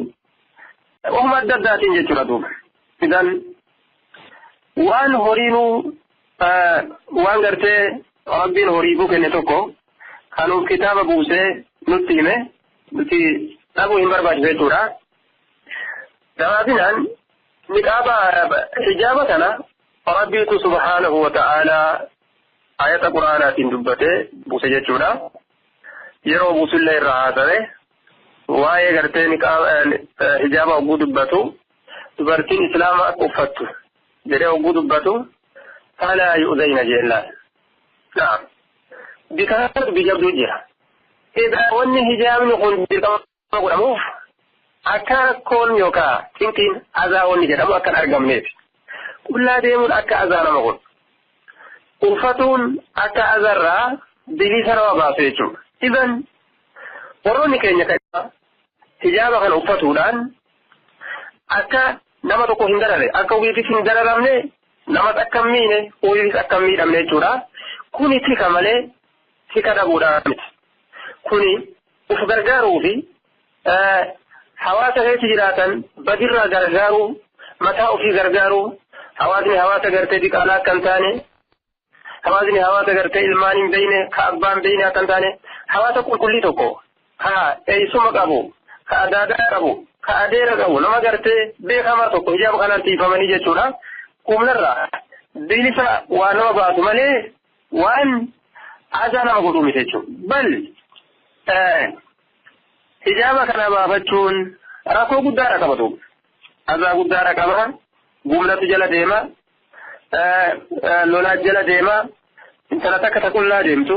Ofuma adda addaatiin jechuudha duuba. Idan waan horiinuu waan gartee rabbiin horiifuu kenne tokko kanuuf kitaaba buusee nutti hime nuti dhabuu hin barbaachisu jechuudha. Gabaabinaan niqaaba hijaaba kana rabbiitu subhaanahu wa ta'aalaa ayata quraanaatiin dubbatee buuse jechuudha. Yeroo buusullee irraa haasawe waa'ee gartee hijaaba hogguu dubbatu dubartiin islaama akka uffattu jedhee hogguu dubbatu falaa yu'zayna jennaan. Naam. Bikaa dubbii jabduu jira. Egaa wanni hijaabni kun dirqama godhamuuf akka rakkoon yookaan cinqiin azaa wanni jedhamu akka hin argamneef. Qullaa deemuun akka azaa nama godhu. Uffatuun akka azarraa bilisa nama baasu jechuudha. Idan warroonni keenya kan hijaaba kana uffatuudhaan akka nama tokko hin darare, akka ofiifis hin dararamne, namas akka hin miine, ofiifis akka hin miidhamne jechuudha. Kuni tika malee tika dhabuudhaan miti. Kuni uf gargaaruu fi hawaasa keessa jiraatan badirraa gargaaruu, mataa ofii gargaaruu, hawaasni hawaasa gartee diqaalaa akka hin taane, hawaasni hawaasa gartee ilmaan hin beeyne, ka abbaan hin beeyne akka hin taane, hawaasa qulqullii tokko ka eessuma qabu, ka adaadaa qabu, ka adeera qabu, nama gartee beekamaa tokko hijaaba kanaan tiifamanii jechuudha. Humnarraa bilisa waa nama baasu malee waan azaa nama godhuu miti jechuudha. Bal hijaaba kana baafachuun rakkoo guddaadha qabatu. Azaa guddaadha qaba. Gumnatu jala deema. Lolaa jala deema. Intala takka ta qullaa deemtu.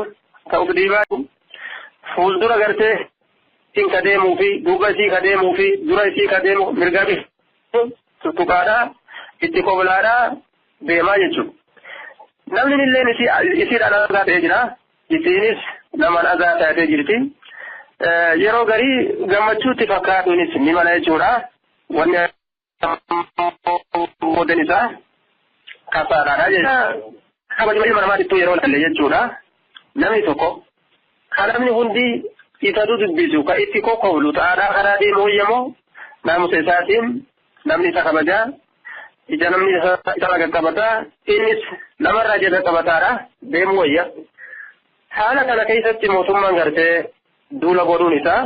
Ta uf dhiibaa fuuldura gartee ittiin ka deemuu fi duuba isii ka deemuu fi dura isii ka deemu mirgaa fi tuttuqaadhaa itti koblaadhaa deemaa jechuudha. Namni illeen isiidhaan azaa ta'ee jira. Isiinis namaan azaa taatee jirti. Yeroo garii gammachuutti fakkaatuunis ni mala jechuudha. Wanni boodan isaa kasaadhaadha jechuudha. Kabajuma ilma namaatittuu yeroo lalle jechuudha. Namni tokko kan namni hundi isatu dubbisu ka itti kokoblu ta'aadhaa karaa deemu hoyyamoo naamusa isaatiin namni isa kabajaa ija namni isa qaqqabataa innis namarraa ija qaqqabataadha deemu wayya. Haala kana keessatti mootummaan gartee duula godhuun isaa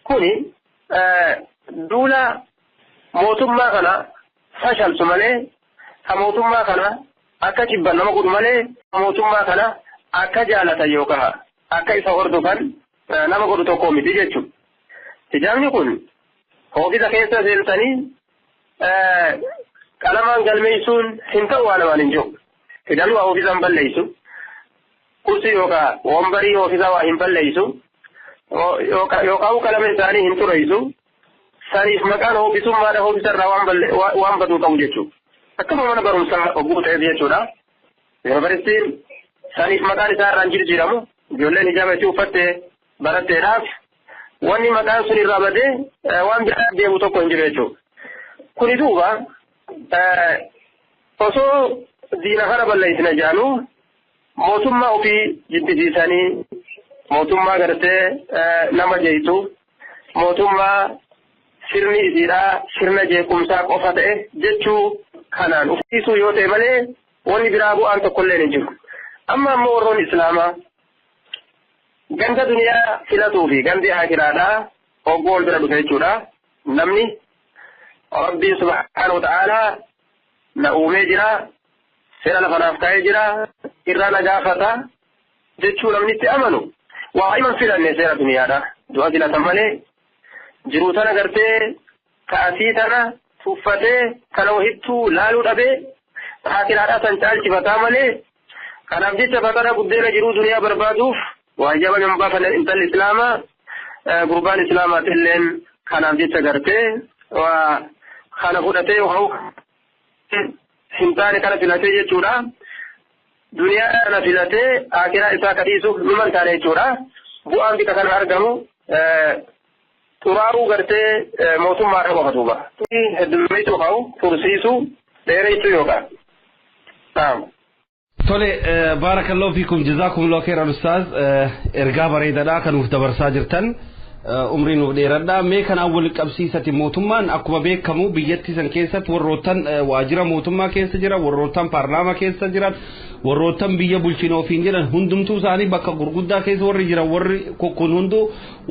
kuni duula mootummaa kana fashalsu malee ka mootummaa kana akka jibban nama godhu malee mootummaa kana akka jaalatan yookaan akka isa hordofan nama godhu tokko miti jechuudha. Hijaabni kun hoofisa keessa seentanii qalamaan galmeessuun hin ta'u waan namaan hin jiru. Hijaabni waa hoofisa hin balleessu. Kursi yookaan wombarii hoofisa waa hin balleessu. Yookaan qalama isaanii hin xureessu. Saniif maqaan hoofisummaadha hoofisa irraa waan baduu qabu jechuudha. Akkuma mana barumsaa hogguu ta'eef jechuudha. Yuunivarsiitiin saniif maqaan isaa irraan jijjiiramu ijoolleen hijaaba itti uffattee baratteedhaaf wanni maqaan sun irraa badee waan biraa deemu tokko hin jiru jechuudha. Kuni duuba osoo diina kana balleessina jaanuu mootummaa ofii jibbisiisanii mootummaa gartee nama jeetu mootummaa sirni isiidhaa sirna jeequmsaa qofa ta'e jechuu kanaan uffisuu yoo ta'e malee wanni biraa bu'aan tokkollee hin jiru. Amma ammoo warroon islaamaa ganda duniyaa filatuu fi gandi akiraadhaa hogguu wal bira dhufe jechuudha. Namni Rabbiin subhaanahu wa ta'aalaa na uumee jira, seera lafa naaf kaa'ee jira, irraa na gaafata jechuu namni itti amanu waa himan filanne seera duniyaadha. Du'a filatan malee jiruu tana gartee ka'asii tana tuffatee kana wahittuu laaluu dhabee akiraadhaa san caalchifataa malee kanaaf jecha fatara buddeena jiruu duniyaa barbaaduuf waa hijaaba hin baafanne intalli islaamaa Gurbaan islaamaati illeen kanaaf jecha gartee waa kana fudhatee yookaan hin taane kana filatee jechuudha. Duniyaa kana filatee akiraa isaa kadhiisuuf dhuma hin taane jechuudha. Bu'aan bika kana argamu xuraa'uu gartee mootummaadha qofa duuba. Heddummeessuu ka'u tursiisuu dheeressuu yookaan. Tole, baarakallahu fiikum, jazaakumullahu khairan ustaaz, ergaa bareedaadha kan nuuf dabarsaa jirtan, umrii nuuf dheeradha. Mee kanaan wal qabsiisati, mootummaan akkuma beekamu biyyattii san keessatti warroottan waajjira mootummaa keessa jira, warroottan paarlaamaa keessa jiran, warroottan biyya bulchina ofiin jedhan hundumtuu isaanii bakka gurguddaa keessa warri jiran, warri kun hunduu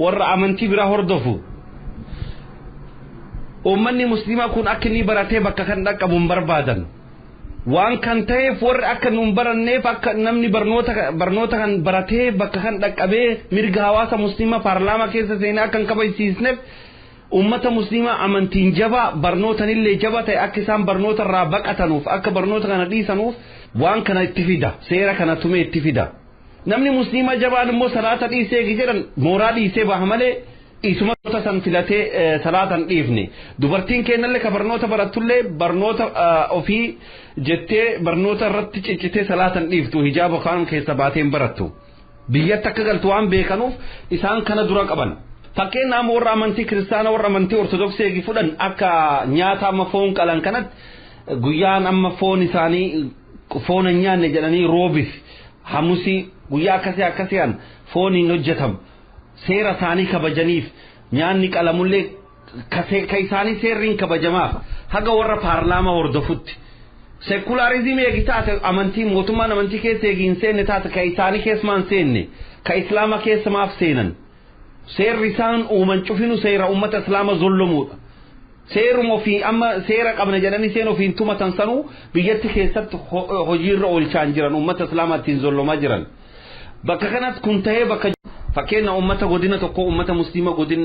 warra amantii biraa hordofu. Uummanni musliimaa kun akka inni baratee bakka kan dhaqqabu hin barbaadan. Waan kan ta'eef warri akka nu hin baranneef, akka namni barnoota kan baratee bakka kan dhaqqabee mirga hawaasa musliimaa paarlaamaa keessa seenee akka hin kabajsiisneef, ummata musliimaa amantiin jabaa barnootanillee jabaa ta'e akka isaan barnoota irraa baqatanuuf, akka barnoota kana dhiisanuuf waan kana itti fida, seera kana tumee itti fida. Namni musliimaa jabaan immoo salaata dhiisee jedhan mooraa dhiisee baha malee isuma san filatee salaata hin dhiifne. Dubartiin kennallee ka barnoota barattullee barnoota ofii jettee barnoota irratti ciccitee salaata hin dhiiftu, hijaaba kaan keessa baatee hin barattu. Biyyatti akka galtu waan beekanuuf isaan kana dura qaban. Fakkeenyaaf warra amantii kiristaanaa, warra amantii ortodoksii eegi fudhan, akka nyaata amma foon qalan kanatti guyyaan amma foon isaanii foon hin nyaanne jedhanii roobif hamusii guyyaa akkasii akkasii'an foon hin hojjetamu. Seera isaanii kabajaniif nyaanni qalamullee ka isaanii seerri hin kabajamaaf haga warra paarlaamaa hordofutti. Sekularizimii eegi taate, amantii mootummaan amantii keessa eegi hin seenne taate, ka isaanii keessumaan seenne, ka islaama keessa maaf seenan? Seerri isaan uuman cufinu seera ummata islaama zullumuudha. Seeruma ofii amma seera qabna jedhanii seen ofiin tumatan sanuu biyyatti keessatti hojiirra oolchaa jiran, ummata islaamaa ittiin zullumaa jiran. Bakka kanatti kun ta'ee, bakka fakkeenya ummata godina tokko, ummata musliima godin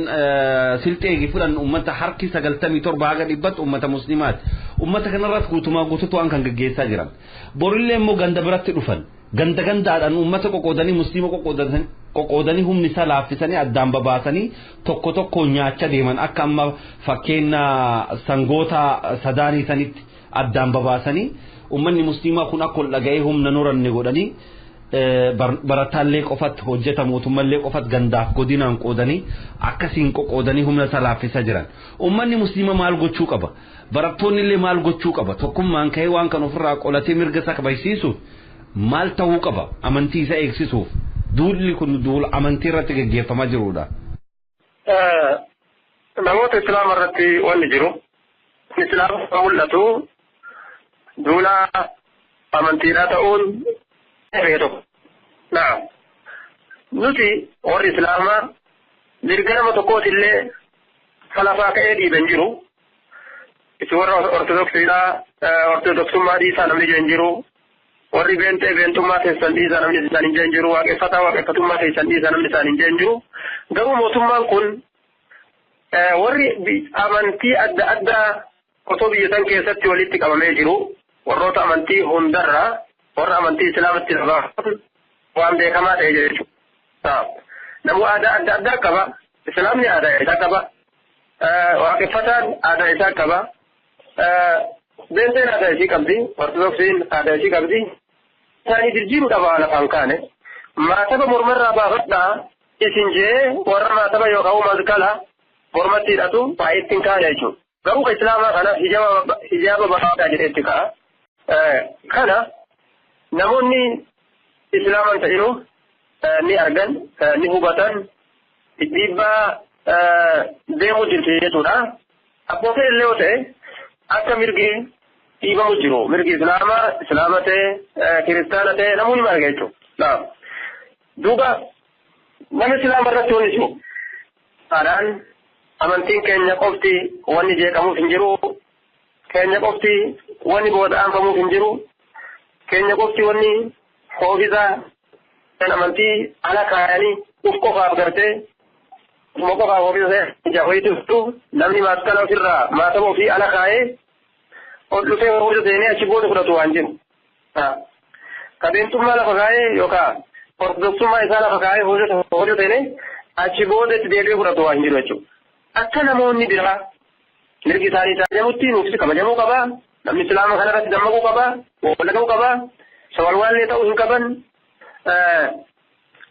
silxeegi fudhan, ummata harki 97 haga 100tti ummata musliimaati. Ummata kanarratti guutumaa guututu waan kan gaggeessaa jiran. Borillee immoo ganda biratti dhufan. Ganda gandaadhaan ummata qoqqoodanii, musliima qoqqoodanii, humni isaa laaffisanii, addaan babaasanii tokko tokko nyaacha deeman, akka amma fakkeenya sangoota sadaanii sanitti addaan babaasanii ummanni musliimaa kun akka ol dhaga'ee humna nuranne godhanii, barataallee qofatti hojjeta mootummallee qofatti gandaaf godinaan qoodanii akkasiin qoqqoodanii humna isaa laaffisa jiran. Ummanni musliima maal gochuu qaba? Barattoonni illee maal gochuu qaba? Tokkummaan ka'ee waan kan ofirraa qolatee mirga isaa kabajsiisuuf maal ta'uu qaba? Amantii isaa eegsisuuf. Duulli kun duula amantii irratti gaggeeffamaa jirudha. Namoota islaama irratti wanni jiru, islaama mul'atu duula amantiidhaa ta'uun tokko. Naam. Nuti warri islaamaa mirga nama tokkootillee falafaa ka'ee dhiiban jiru. Isin warra ortodoksiidhaa ortodoksummaa dhiisaa namni jiran jiru. Warri beentee beentummaa keessan dhiisaa namni isaan hin jiru. Waaqeffataa waaqeffatummaa keessan dhiisaa namni isaan hin jiru. Garuu mootummaan kun warri amantii adda addaa osoo biyya san keessatti walitti qabamee jiru, warroota amantii hundarraa warra amantii islaamatti dhabaa waan beekamaa ta'e jechuudha. Namu aadaa adda addaa qaba. Islaamni aadaa isaa qaba. Waaqeffataan aadaa isaa qaba. Beenteen aadaa isii qabdi. Ortodoksiin aadaa isii qabdi. Isaanii jijjiiruu dhaba lafaan kaane. Maataba mormarraa baafadhaa isin jee warra maataba yookaan mazgala mormatti hidhatu baay'ee ittiin kaane jechuudha. Garuu islaamaa kana hijaaba baafadhaa jedhee itti ka'a. Kana namoonni islaaman ta'inu ni argan, ni hubatan, dhiibbaa deemuu jirti jechuudha. Abbootiin illee yoo ta'e akka mirgi dhiibamu jiru. Mirgi islaamaa, islaama ta'e, kiristaana ta'e namoonni ni arga jechuudha. Duuba nama islaama irratti wanni jiru. Haadhaan amantiin keenya qofti wanni jeeqamuuf hin jiru. Keenya qofti wanni booda aanfamuuf hin jiru. Keenya qofti wanni hoofisa kan amantii ala kaayanii uf qofaaf gartee ufuma qofaaf hoofisa jahoyitu namni maaskala ofirraa maataba ofii ala kaayee ol dhufee hoofisa seenee achi booda fudhatu waan jiru. Qabeentummaa lafa kaayee yookaan ortodoksummaa isaa lafa kaayee hoofisa seenee Achi booda itti deebi'ee fudhatu waa hin jiru jechuudha. Akka namoonni biraa mirgi isaanii kabajamutti nuufis kabajamuu qaba. Namni islaama kanarratti dammaquu qaba. Wallaga'uu qaba. Sawalwaallee ta'uu hin qaban.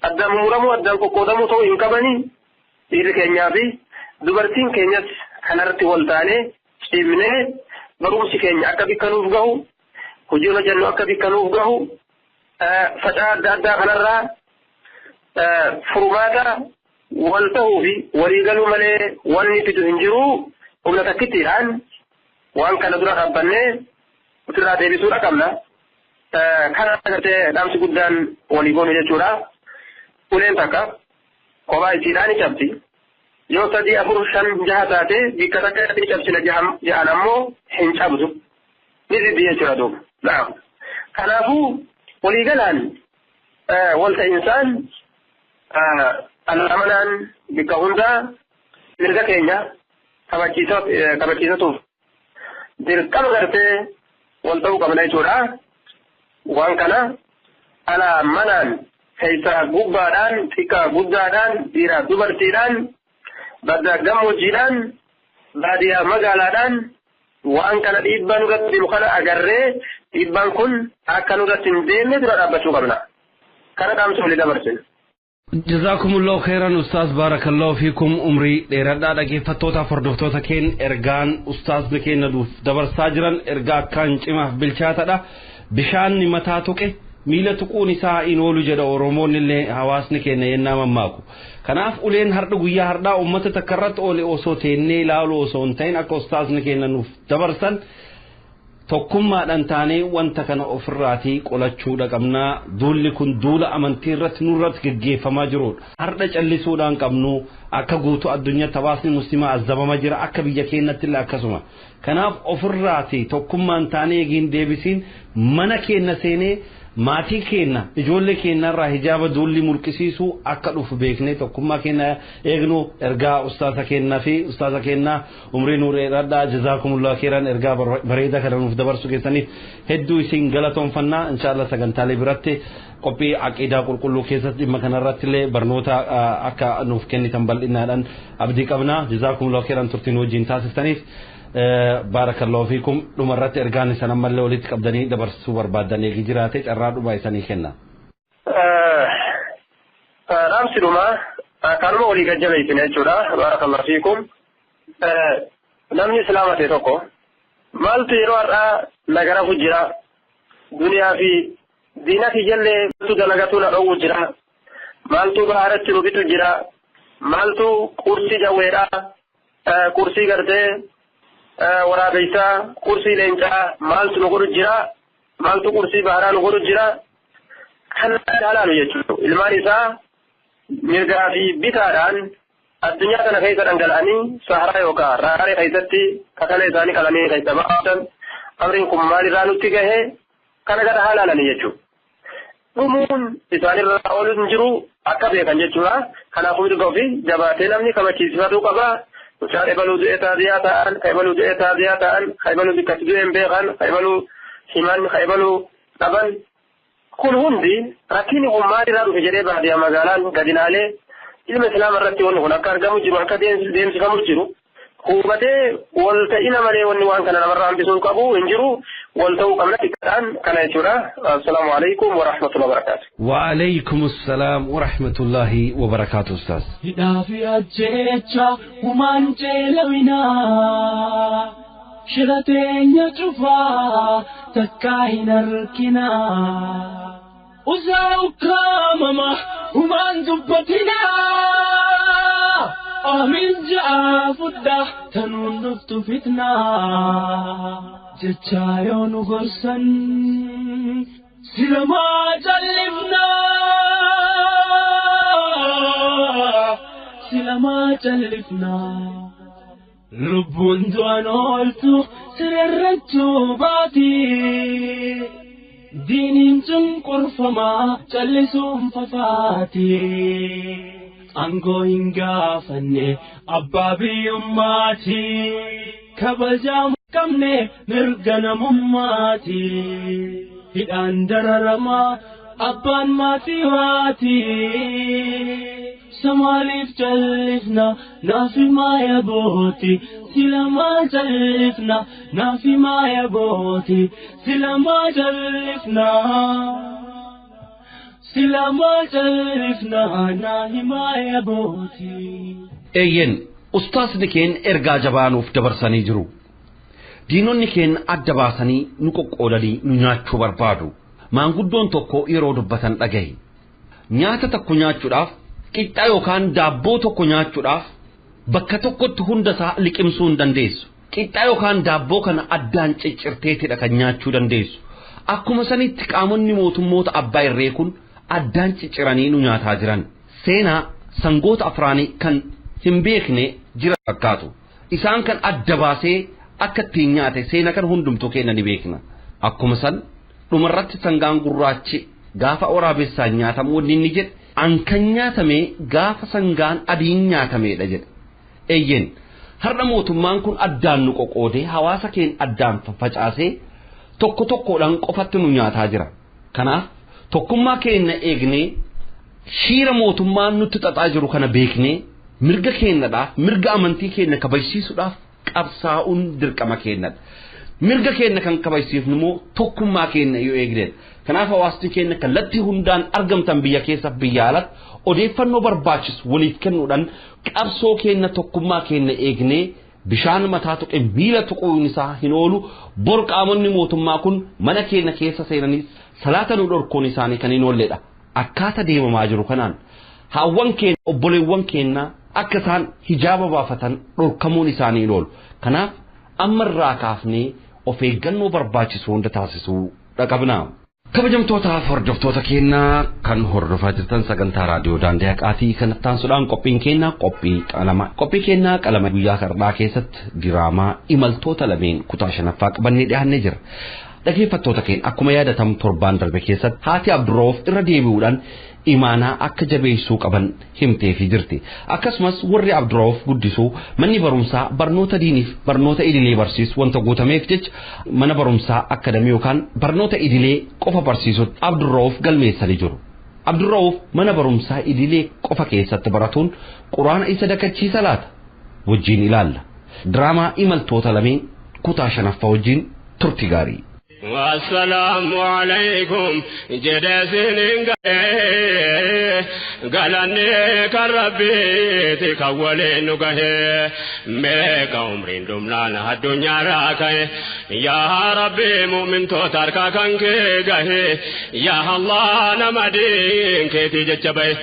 Addaan mummuramuu addaan qoqqoodamuu ta'uu hin qabani. Dhiirri keenyaa fi dubartiin keenyas kanarratti wal taanee cimnee barumsi keenya akka bikka nuuf gahu, hojiin hojjennu akka bikka nuuf gahu, facaa adda addaa kanarraa furmaata wal ta'uu fi waliigaluu malee wanni fidu hin jiru. Humna takkittiidhaan waan kana dura dhaabbannee ofirraa deebisuudha qabna. Kana agartee dhaamsi guddaan walii goonu jechuudha. Uleen takka kophaa isiidhaan ni cabdi. Yoo sadii, afur, shan, jaha taate bikka takka ni cabsina, jahan ammoo hin cabdu. Ni ziddi jechuudha duuba. Naam. Kanaafuu waliigalaan wal ta'insaan amanaan bikka hundaa mirga keenya kabachiisatuuf dirqama gartee wal ta'uu qabna jechuudha. Waan kana alaa manaan, keessaa gubbaadhaan, xiqqaa guddaadhaan, dhiiraa dubartiidhaan, baddaa gammoojjiidhaan, baadiyyaa magaalaadhaan waan kana dhiibbaa nurratti deemu kana agarree dhiibbaan kun akka nurratti hin deemne dura dhaabbachuu qabna. Kana dhaamsa walii dabarsine. جزاكم الله خيرا أستاذ، بارك الله فيكم، umrii dheeradhaa. Dhaggeeffattootaaf hordoftoota keen, ergaan ustaazni keenya nuuf dabarsaa jiran ergaa akkaan cimaaf bilchaatadha. Bishaanni mataa tuqe miila tuquun isaa hin oolu jedha Oromoon illee, hawaasni keenya yennaa mammaaku. Kanaaf uleen har'a guyyaa har'aa uummata takka irratti oole osoo teennee ilaalu osoo hin ta'in, akka ustaazni keenya nuuf dabarsan tokkummaadhaan taanee wanta kana ofirraatii qolachuudha qabnaa. Duulli kun duula amantii irratti nurratti geggeeffamaa jirudha. Har'a callisuudhaan qabnu. Akka guutuu addunyaatti hawaasni musliimaa azabama jira, akka biyya keenyatti illee akkasuma. Kanaaf ofirraatii tokkummaan taanee eegiin deebisiin mana keenya seenee maatii keenya, ijoollee keenya irraa hijaaba duulli mulqisiisuu akka dhufu beeknee tokkummaa keenya eegnu ergaa ustaasa keenyaa fi ustaasa keenyaa umrii nuu dheeradhaa. جزاكم الله خيرا. Ergaa bareedaa kana nuuf dabarsuu keessaniif hedduu isin galatoonfannaa. Inshaallah sagantaalee biratti qophii aqiidaa qulqulluu keessatti dhimma kanarratti illee barnoota akka nuuf kennitan bal'inaadhaan abdii qabna. جزاكم الله خيرا turtiin wajjin taasistaniif. بارك الله فيكم. Dhumarratti ergaan isan ammallee walitti qabdanii dabarsuu barbaadan eegi jiraate carraa dhumaa isanii kenna. Dhaamsi dhumaa kanuma walii gajjabeessine jechuudha. بارك الله فيكم. Namni islaama ta'e tokko maaltu yeroo har'aa nagarafu jira, duniyaa fi diina kiyyallee maaltu dalagatu na dhowwu jira, maaltu baharatti nu bitu jira, maaltu qursii jawweedha, qursii gartee waraabeysaa, qursii leencaa maaltu nu godhu jira, maaltu qursii baharaa nu godhu jira kan ilaalu jechuudha. Ilmaan isaa mirgaa fi bitaadhaan addunyaa kana keessa dhangala'anii saharaa yookaan raaree keessatti kakalee isaanii qalanii keessa baasan, amriin kun maalirraa nutti gahe kana gara haalaalanii jechuudha. Dhumuun isaanirraa oolu hin jiru akka beekan jechuudha. Kanaafuu mirga ofii jabaatee namni kabachiisifatuu qaba. Mucaan ebaluu du'ee taaziyaa ta'an, ka ebaluu du'ee taaziyaa ta'an, ka ebaluu bikkatti du'ee hin beekan, ka ebaluu himan, ka ebaluu dhaban. Kun hundi rakkinni kun maalirraa dhufe jedhee baadiyyaa magaalaan gadi ilaalee ilma islaama irratti wanni kun akka argamu jiru, akka deemsifamu jiru hubatee wal ta'ina malee wanni waan kana namarraa hambisuu qabu hin jiru. Wal ta'uu qabna xiqqaadhaan kana jechuudha. السلام عليكم ورحمة الله وبركاته. وعليكم السلام ورحمة الله وبركاته أستاذ. Hidhaa fi ajjeecha humaan ceelawinaa, shira teenya cufaa takkaa hin arkinaa. Usaa ukkaamama humaan dubbatinaa. Aamin ja'a fudhaa tanuun dhuftu fitnaa. Jechaa yoo nu gorsan silamaa callifnaa. Silamaa callifnaa. Lubbuun du'an ooltu sirarrachuu baati. Diiniin cunqurfamaa callisuun fafaati. Aangoo hin gaafanne abbaa biyyummaati. Kabajaa qabne mirga namummaati. Hidhaan dararamaa abbaan maatii waati. Samaaliif callifna naafi maaya booti silamaa callifna naafi maaya booti silamaa callifna silamaa callifna naafi maaya booti. Eeyyen ustaasni keenya ergaa jabaa nuuf dabarsanii jiru. Diinonni keenya adda baasanii nu qoqqoodanii nu nyaachuu barbaadu. Maanguddoon tokko yeroo dubbatan dhagahe. Nyaata tokko nyaachuudhaaf qixxaa yookaan daabboo tokko nyaachuudhaaf bakka tokkotti hundasaa liqimsuu hin dandeessu. Qixxaa yookaan daabboo kana addaan ciccirteetidha kan nyaachuu dandeessu. Akkuma sanitti qaamonni mootummoota abbaa irree kun addaan cicciranii nu nyaataa jiran. Seenaa sangoota afraanii kan hin beekne jira fakkaatu. Isaan kan adda baasee akka ittiin nyaate seenaa kan hundumtuu keenya ni beekna. Akkuma san dhumarratti sangaan gurraachi gaafa waraabessaan nyaatamu wanni inni jedhe an kan nyaatame gaafa sangaan adiin nyaatameedha jedhe. Eeyyeen har'a mootummaan kun addaan nu qoqqoodee hawaasa keenya addaan facaasee tokko tokkodhaan qofatti nu nyaataa jira. Kanaaf tokkummaa keenya eegnee shiira mootummaan nutti xaxaa jiru kana beeknee mirga keenyadhaaf mirga amantii keenya kabajsiisuudhaaf qabsaa'uun dirqama keenyadha. Mirga keenya kan kabajsiifnu immoo tokkummaa keenya yoo eegnedha. Kanaaf hawaasni keenya kallattii hundaan argamtan biyya keessaaf biyya alatti odeeffannoo barbaachisu waliif kennuudhaan qabsoo keenya tokkummaa keenya eegnee bishaan mataa tuqe miila tuquun isaa hin oolu bor qaamonni mootummaa kun mana keenya keessa seenanii salaata nu dhorkuun isaanii kan hin oolledha. Akkaataa deemamaa jiru kanaan haawwan keenya obboleewwan keenya akka isaan hijaaba baafatan dhorkamuun isaanii hin oolu. Kanaaf ammarraa kaafnee of eeggannoo barbaachisu hunda taasisuu dhaqabna. Kabajamtootaaf hordoftoota keenyaa kan hordofaa jirtan sagantaa raadiyoo daandii haqaatii kan taasisuudhaan qophiin keenya qophii qalama. Qophii keenya qalama guyyaa har'aa keessatti diraamaa imaltoota lameen kutaa shanaffaa qabannee dhiyaannee jira. Dhaggeeffattoota keenya akkuma yaadatamu torbaan darbe keessatti haati Abdurroof irra deebi'uudhaan imaanaa akka jabeessuu qaban himteefii jirti. Akkasumas warri Abdurroof guddisuu manni barumsaa barnoota diiniif barnoota idilee barsiisu wanta guutameef jecha mana barumsaa akadamii yookaan barnoota idilee qofa barsiisutti Abdurroof galmeessanii jiru. Abdurroof mana barumsaa idilee qofa keessatti baratuun quraana isa dakachiisa laata? Wajjin ilaalla. Diraamaa imaltoota lameen kutaa shanaffaa wajjin turti gaarii. والسلام عليكم جدسين قالني كربي تكولين نقه ميك عمرين دمنا الدنيا راكه يا ربي مؤمن توتركا كنك قه يا الله نمدين كيتي جتبه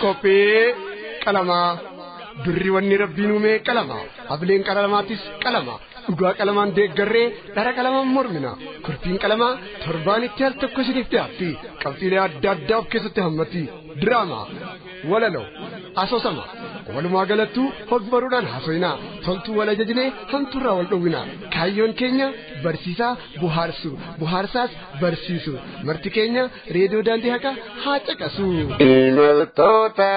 Qophii qalamaa birri wanni rabbiin uume qalama hableen qalamaatis qalama dhugaa qalamaan deeggarree dhara qalamaan mormina kurfiin qalamaa torbaanitti al tokko isiniif dhiyaatti qabxiilee adda addaa of keessatti hammatti diraamaa walaloo asoosama walumaa galattuu hogbaruudhaan haasofina toltuu wal ajajnee hamtuurraa wal dhowwina kaayyoon keenya barsiisaa buhaarsu buhaarsaas barsiisu marti keenya reediyoo daandii haqaa haa caqasu. Imaltoota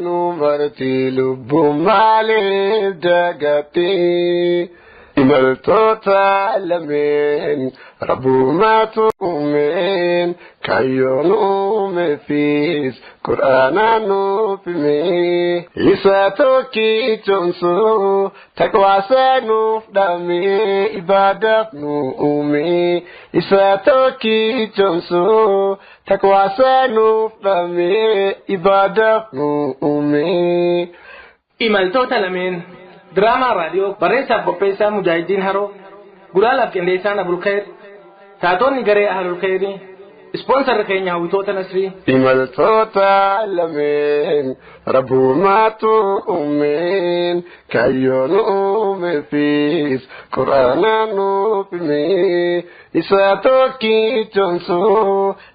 nu marti lubbuu maaliif dagatti? Imaltoota lameen rabbumaatu uumeen kaayyoon uumeefis quraanaan nuuf hime. Isa tokkichomsu taqwaasa nuuf dhaame ibaadaaf nu uume. Isa tokkichomsu taqwaasa nuuf dhaame ibaadaaf nu uume. Imaltoota lameen diraamaa raadiyoo barreessaaf qopheessaa Mujaahidiin Haroo gulaalaaf qindeessaan Abulkhayr taatonni garee Ahlulkhayrii ispoonsarri keenya hawwitoota Nasrii. Imaltoota lameen rabbumaatu uumeen kaayyoon uumeefis quraanaan nuuf hime. Isa tokkichomsu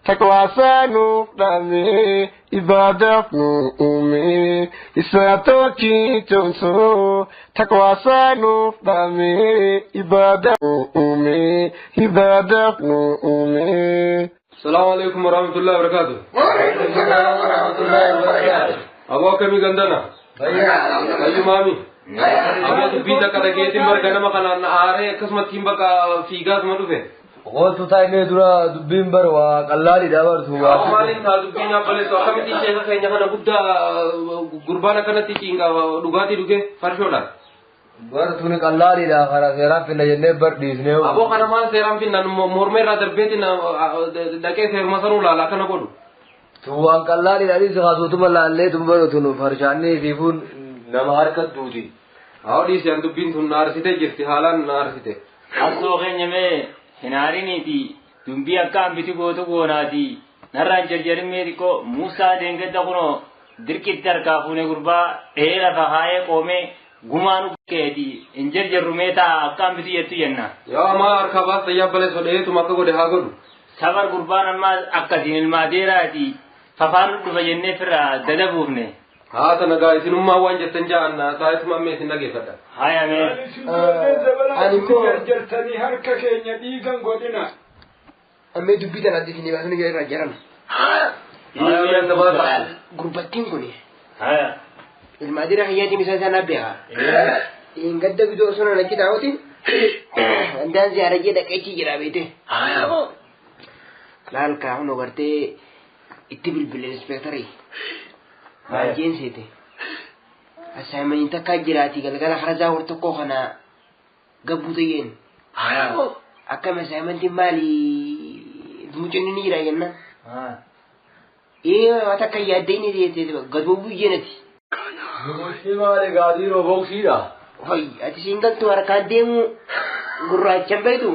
taqwaasa nuuf dhaame ibaadaaf nu uume. Isa tokkichomsu taqwaasa nuuf dhaame ibaadaaf nu uume ibaadaaf nu uume. السلام عليكم ورحمة الله وبركاته. وعليكم السلام ورحمة الله وبركاته. أبو كمي غندنا. أيو مامي. أبو تبيتا كذا كيتم بركنا ما كان آره قسمت كيم بقى فيغاس ما دوفه. Qootu taa'imee dura dubbiin bar waa qallaalii dabartu waa. Maaliin taa dubbiin abbaleessu akkamitti sheeka keenya kana guddaa gurbaan akkanatti ciinqa dhugaatii dhuge farshoodhaan. Bar tuni qallaaliidha karaa seeraan finna jennee bar dhiisnee. Aboo kana maal seeraan finna morma irraa darbeetiin dhaqee seeruma sanuu laala akkana godhu. Tun waan qallaaliidha dhiisi kaasuutuma laallee tun baru tun farshaannii fiifuun nama harka duuti. Haa dhiisi an dubbiin tun na arsitee jirti haalaan na arsite. Hassoo keenya mee hin aariniiti dubbii akka hambiti gootu goonaati narraan jarjarin mee xiqqoo Muusaa deengadda kunoo dirqitti harkaa fuune gurbaa dhahee lafa haayee qoomee gumaanu keeti hin jarjarru mee taa akka hambiti jettu jenna. Yaa maa harkaa baasta yaa baleessoo dhaheetuma akka godhe haa godhu. Sabar gurbaan ammaa akkasiin ilmaadeeraati fafaan dhufa jennee firraa dadabuufne. Haa tana gaa isinummaa waan jettan ja'an taa'etuma amma isin dhageeffadha. Haya mee. Ani koo jarjartanii harka keenya dhiigan godhina. Ammee dubbii tana isinii baasanii irraa jaran. Gurbattiin kun ilmaadira hayyaatiin isaan isaan beeka. Gadda bidoo osoo nan achi taa'uutiin andaan ziyaara jee dhaqeechi jira beete. Laal kaa hun gartee itti bilbile inspektarii. Maal jeen seete. Assignmentiin takka jiraati galgala harasaa hor tokkoo kana gabbuu ta'een. Akkam assignmentiin maali muconni ni jira jenna. Ee waan takka yaaddee ni jettee gadoo jeenati. Boksii maali gaadiiroo boksiidha. Hoy ati siin galtu harkaan deemu gurraachan beektu.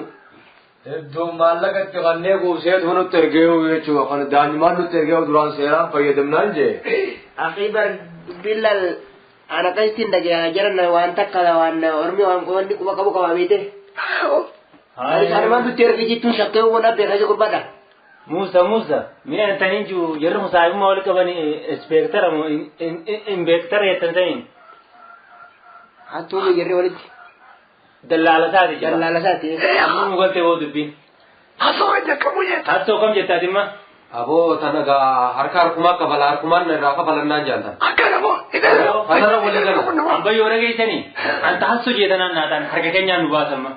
Iddoon maallaqa itti kannee kuusee nutti ergee jechuudha. Kan daa'imman nutti ergee duraan seeraan fayyadamnaan jee. Akii bar billal ana akkasittiin dhagee jiran waan takka waan ormi waan wanni quba qabu qaba beete. Isaanumaan nutti ergee jettuun shakkee waan dhabbee kaasee gurbaadha. Musa Musa mi'a taniin jiru yeroo musaayimmaa wal qaban inspektara moo inspektara jettan taniin. Hattuu yerree walitti. Dallaala isaati jira. Dallaala isaati. Amma nu galtee boo dubbiin. Hassoo kam jetta? Hassoo kam jettaati imma? Aboo tana gaa harka harkumaa kafala harkumaan irraa kafalannaan jaaltan. Akkana moo? Kanarra walii gala. Ambayyoo dhageessanii anta hassoo jeetanaan naataan harka keenyaan nu baasamma.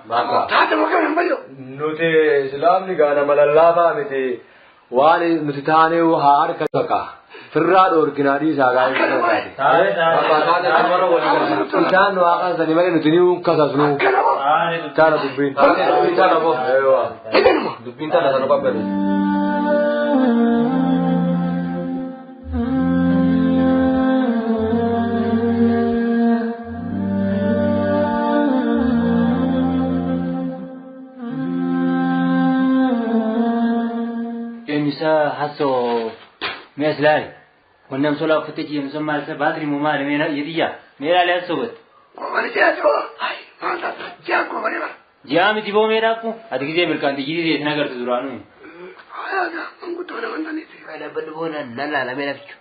Taate moo kan ambayyoo? Nuti islaamni gaa nama lallaafaa miti waan nuti taanee haa harka baqa. Firraa dhoorginaa dhiisaa gaa. Isaan nu haa kaasanii malee nuti ni kasasnu. Taana dubbiin. Dubbiin tana boo. Dubbiin tana sana qabbate. Eenyusaa hassoo mi'a silaali. Wannam sola uffattee jiru maal isa baatirii moo maali mee yediyyaa mee ilaalee hassoo gatte. Goomani ji'a hai maal taata ji'a goomani bara. Ji'a miti boo mee dhaabbu ati gisee mirkaan xiyyitii seetin agartu duraanuu. Haa manguddoo nama taniiti. Dhaabbanni boo nan laalamee lafchu.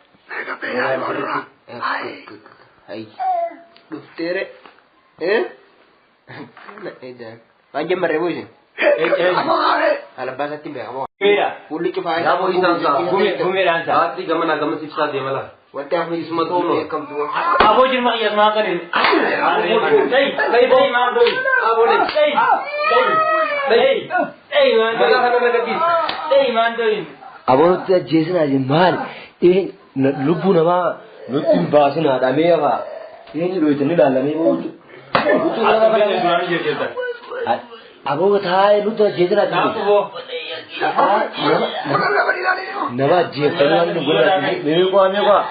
Hai dhufteere. Waan jammarree boo isin. Alabbaasaatti hin beekamu. Fuulli cufaa. Yaa isaan saa. Gumeedhaan saa. Haati gamana gamas ibsaa deema laa. Wanti hafi Isuma ta'uu beekamtu. Aboo jirma qiyas maa kan hin. Ta'i ta'i maal doyi. Aboo de. Ta'i ta'i ta'i ta'i maal doyi. Mala kana gadhiis. Ta'i maal doyi. Aboo nutti ajjeesinaa jennu maali? Lubbuu namaa nutti hin baasinaa dhamee hafaa. Eenyu dhoyitanii ilaalamee booju. Aboo taa'ee nutti ajjeesinaa jennu. Nama ajjeeftanii waan nu godhan mee qo'a mee qo'a.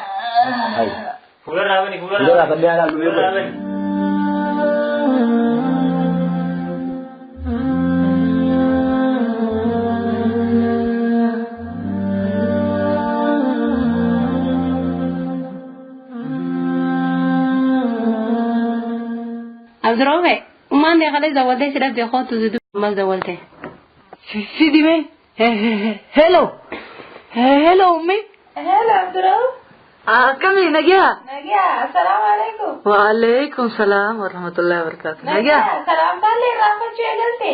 Fuula raabani fuula Fuula raabani alaa nu Fuula raabani. Abdurrahman, ummaan deeqalee zawwaltee si dhabdee kootu zidu ammas zawwaltee. Fidime. Hello. Hello, ummi. Hello, Abdurrahman. Akkami nagaa? Nagaa, assalaamu alaikum. Waalaikum salaam wa rahmatullahi wa barakatuh. Nagaa? Salaamtaallee irraanfachuu eegalte.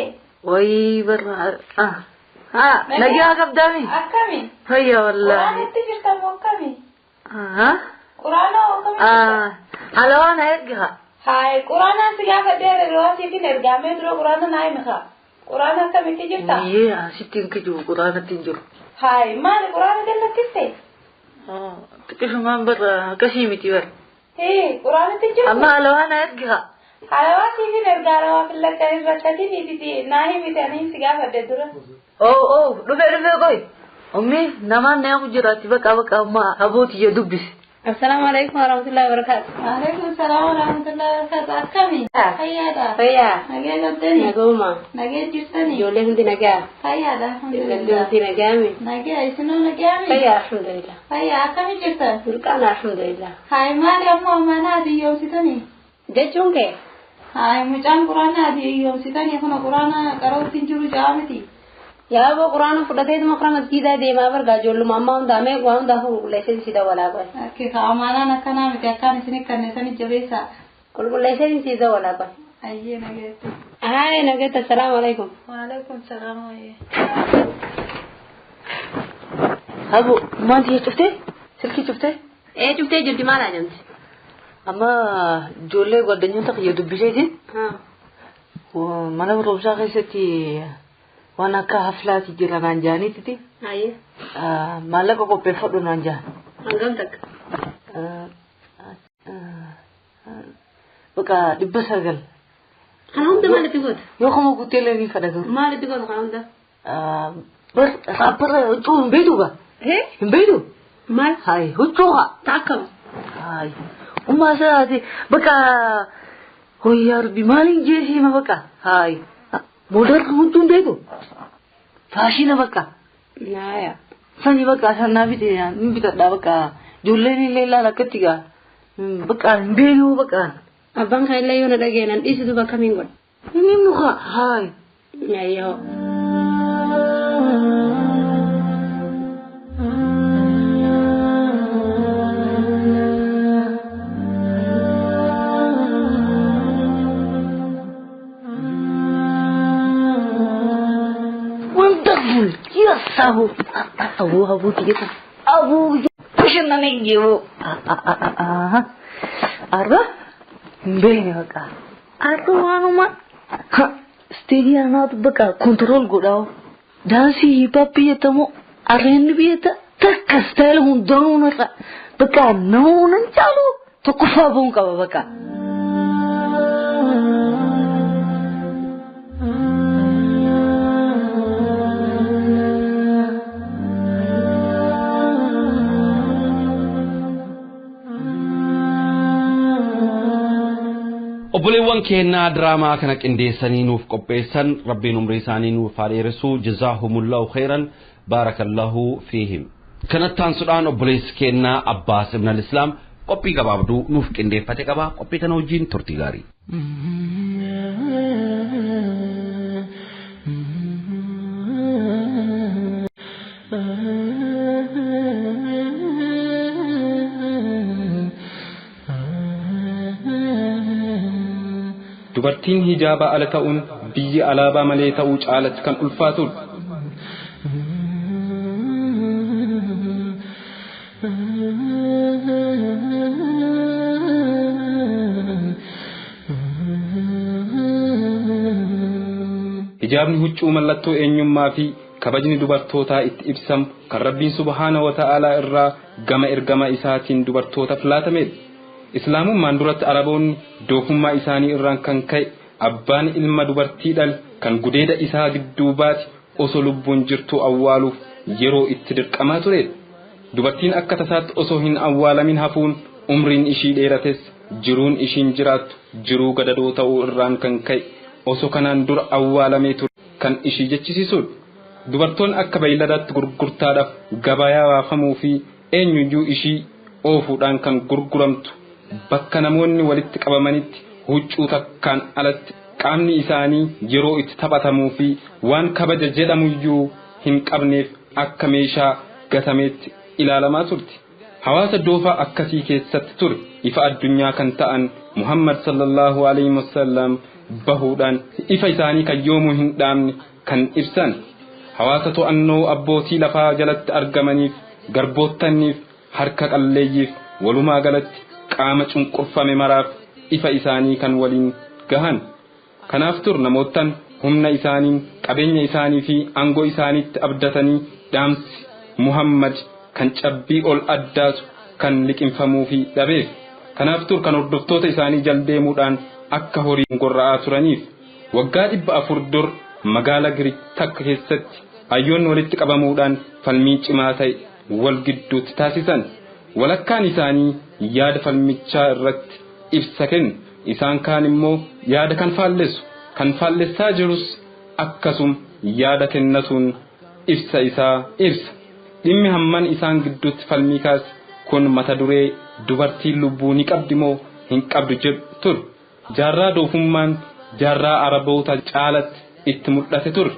Wayii barra. Ah, nagaa qabdaami? Akkami? Fayya wallaahi. Quraanitti jirta moo akkami? Ah. Quraana akkami? Ah, halawaan ergaa. Haay, quraanaan si gaafadhee yeroo asiitiin ergamee dura quraana naa himi kaa. Quraana akkamitti jirta? Iyyee asitti hin kijibu quraanatti hin jiru. Hayi maali quraana jallattiste? Xiqqishumaan barra akkasii miti bara. Hee quraanatti hin jirtu? Amma alawaa na ergi haa. Alawaa siifin erga alawaa fillakka irrattatiin ititi naa himite ani si gaafadhe dura. Oo oo dhufee dhufee qoy. Ummi namaan na yaamu jiraatti bakka bakka amma abootiyya dubbisi. Assalamu alaikum warahmatullahi wabarakatuh. Waalaikum salaam warahmatullahi wabarakatuh. Akkami? Fayyaadha. Fayyaa. Nagee qabdani? Naguma. Nagee jirtani? Ijoollee hundi nagaa. Fayyaadha. Ijoollee hundi nagaami. Nagee isinoo nagaami? Fayyaa alhamdulillah. Fayyaa akkami jirtan? Mirqaana alhamdulillah. Hayi maali ammoo amaanaa ati hiyyoomsitani? Jechuun kee? Hayi mucaan quraana ati hiyyoomsitani kuna quraana qarootti hin jiru ja'a miti. Yaa aboo quraana fudhateetuma karaa masgiidaa deemaa bargaa ijoolluma ammaa hundaa mee waa hundaa qulqulleessee si dawalaa qoy. Akki ka amaanaan akkanaa miti akkaan isin kanneessanii jabeessaa. Qulqulleessee si dawalaa qoy. Ayyee nageetti. Hayi nageetti assalaamu alaikum. Waalaikum salaam ayyee. Abo maanti cuftee? Silkii cuftee? Ee cuftee jirti maal ajamti? Amma ijoollee gwaddanyota kiyya dubbiseetiin mana barumsaa keessatti waan akka haflaati jira naan jaaniititi. Maallaqa qopheeffadhu naan jaan. Hangam takka? Bakka 900. Kana hunda maalitti goota? Yoo kuma guuteellee ni fedha garuu. Maalitti goota kana hunda? Bar raapparra huccuu hin beektu ba? Hin beektu? Maal? Hayi huccuu haa. Takkam. Hayi. Ummaa isaati bakka hoyyaa rabbi maaliin jeesima bakka hayi. Modarri huccuu hin beektu? Faashina bakka. Naaya. Sani bakka sanaa bite hin bitadha bakka ijoolleen illee ilaala akkatti gaa bakka hin beeknu bakka. Abbaan kan illee yoo na dhageenan dhiisitu bakka miin godha. Inni muka hayi. Ayyoo. Wonderful. Yes, abu. Abu abu tiga. Abu bashannanee jiru. Arba beekni bakka. Arba waanuma isteedii anaatu bakka kontirool godhaa. Daansii hiipaappii jettamu arreenni biyyata takka istaayila hundanuu narra bakka nama nan caalu tokkoffaa bu'uun qaba bakka. Obboleewwan keenyaa diraamaa kana qindeessanii nuuf qopheessan rabbiin umrii isaanii nuuf haa dheeressu jazaahumullahu khairan baarakallahu fiihim. Kanatti aansuudhaan obboleessi keenyaa Abbaas Ibn al-Islaam qophii gabaabduu nuuf qindeeffate qaba qophii kana wajjin turtii gaarii. Dubartiin hijaaba ala ta'uun biyya alaabaa malee ta'uu caalatti kan ulfaatudha. Hijaabni huccuu mallattoo eenyummaa fi kabajni dubartootaa itti ibsamu kan Rabbiin subhaana wa ta'aalaa irraa gama ergama isaatiin dubartootaaf laatamedha. Islaamummaan duratti Araboonni doofummaa isaanii irraan kan ka'e abbaan ilma dubartii dhal kan gudeeda isaa gidduu baate osoo lubbuun jirtu awwaaluuf yeroo itti dirqamaa turedha. Dubartiin akka tasaatti osoo hin awwaalamin hafuun umriin ishii dheerates jiruun ishiin jiraattu jiruu gadadoo ta'uu irraan kan ka'e osoo kanaan dura awwaalamee ture kan ishii jechisiisudha. Dubartoonni akka beeyladaatti gurgurtaadhaaf gabayaa baafamuu fi eenyuyyuu ishii oofuudhaan kan gurguramtu bakka namoonni walitti qabamanitti huccuu takkaan alatti qaamni isaanii yeroo itti taphatamuu fi waan kabaja jedhamuyyuu hin qabneef akka meeshaa gatameetti ilaalamaa turte. Hawaasa doofaa akkasii keessatti ture ifa addunyaa kan ta'an Muhammad sallallahu alaihi wasallam bahuudhaan ifa isaanii kan yoomuu hin dhaamne kan ibsan. Hawaasa to'annoo abbootii lafaa jalatti argamaniif garboottaniif harka qalleeyyiif walumaa galatti qaama cunqurfame maraaf ifa isaanii kan waliin gahan. Kanaaf tur namoottan humna isaaniin, qabeenya isaanii fi aangoo isaaniitti abdatanii dhaamsi Muhammad kan cabbii ol addaatu kan liqinfamuu fi dhabeef. Kanaaf tur kan hordoftoota isaanii jaldeemuudhaan akka horii gorra'aa turaniif. Waggaa 400 dur magaalaa Giriik takka keessatti hayyoonni walitti qabamuudhaan falmii cimaa ta'e wal gidduutti taasisan. Walakkaan isaanii yaada falmichaa irratti ibsa kennu. Isaan kaan immoo yaada kan faallessu. Kan faallessaa jirus akkasum yaada kennatuun ibsa isaa ibsa. Dhimmi hamman isaan gidduutti falmii kaase kun mata duree dubartiin lubbuu ni qabdi moo hin qabdu jedhu ture. Jaarraa doofummaan jaarraa Araboota caalatti itti mul'ate ture.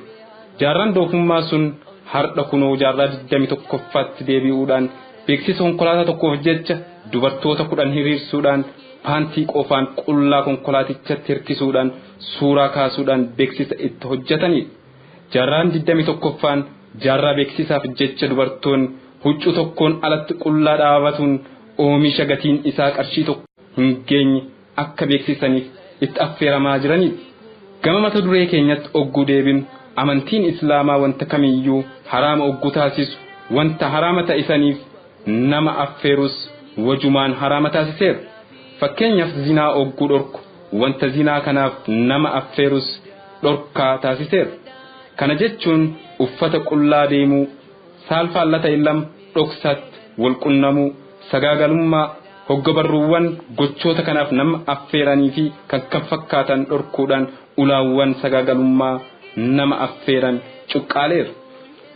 Jaarraan doofummaa sun har'a kunoo jaarraa 21ffaatti deebi'uudhaan beeksisa konkolaataa tokkoof jecha dubartoota 10 hiriirsuudhaan paantii qofaan qullaa konkolaatichatti hirkisuudhaan suuraa kaasuudhaan beeksisa itti hojjetanidha. Jaarraan 21ffaan jaarraa beeksisaaf jecha dubartoonni huccuu tokkoon alatti qullaa dhaabatuun oomisha gatiin isaa qarshii tokko hin geenye akka beeksisaniif itti affeeramaa jiranidha. Gama mata duree keenyatti ogguu deebinu amantiin Islaamaa wanta kamiyyuu haraama ogguu taasisu wanta haraama ta'isaniif nama affeerus wajumaan haraama taasiseera. Fakkeenyaaf zinaa ogguu dhorku wanta zinaa kanaaf nama affeerus dhorkaa taasiseera. Kana jechuun uffata qullaa deemuu, saalfaallata lama dhoksaatti wal qunnamuu, sagaagalummaa, hoggabarruuwwan gochoota kanaaf nama affeeranii fi kan kan fakkaatan dhorkuudhaan ulaawwan sagaagalummaa nama affeeran cuqqaaleera.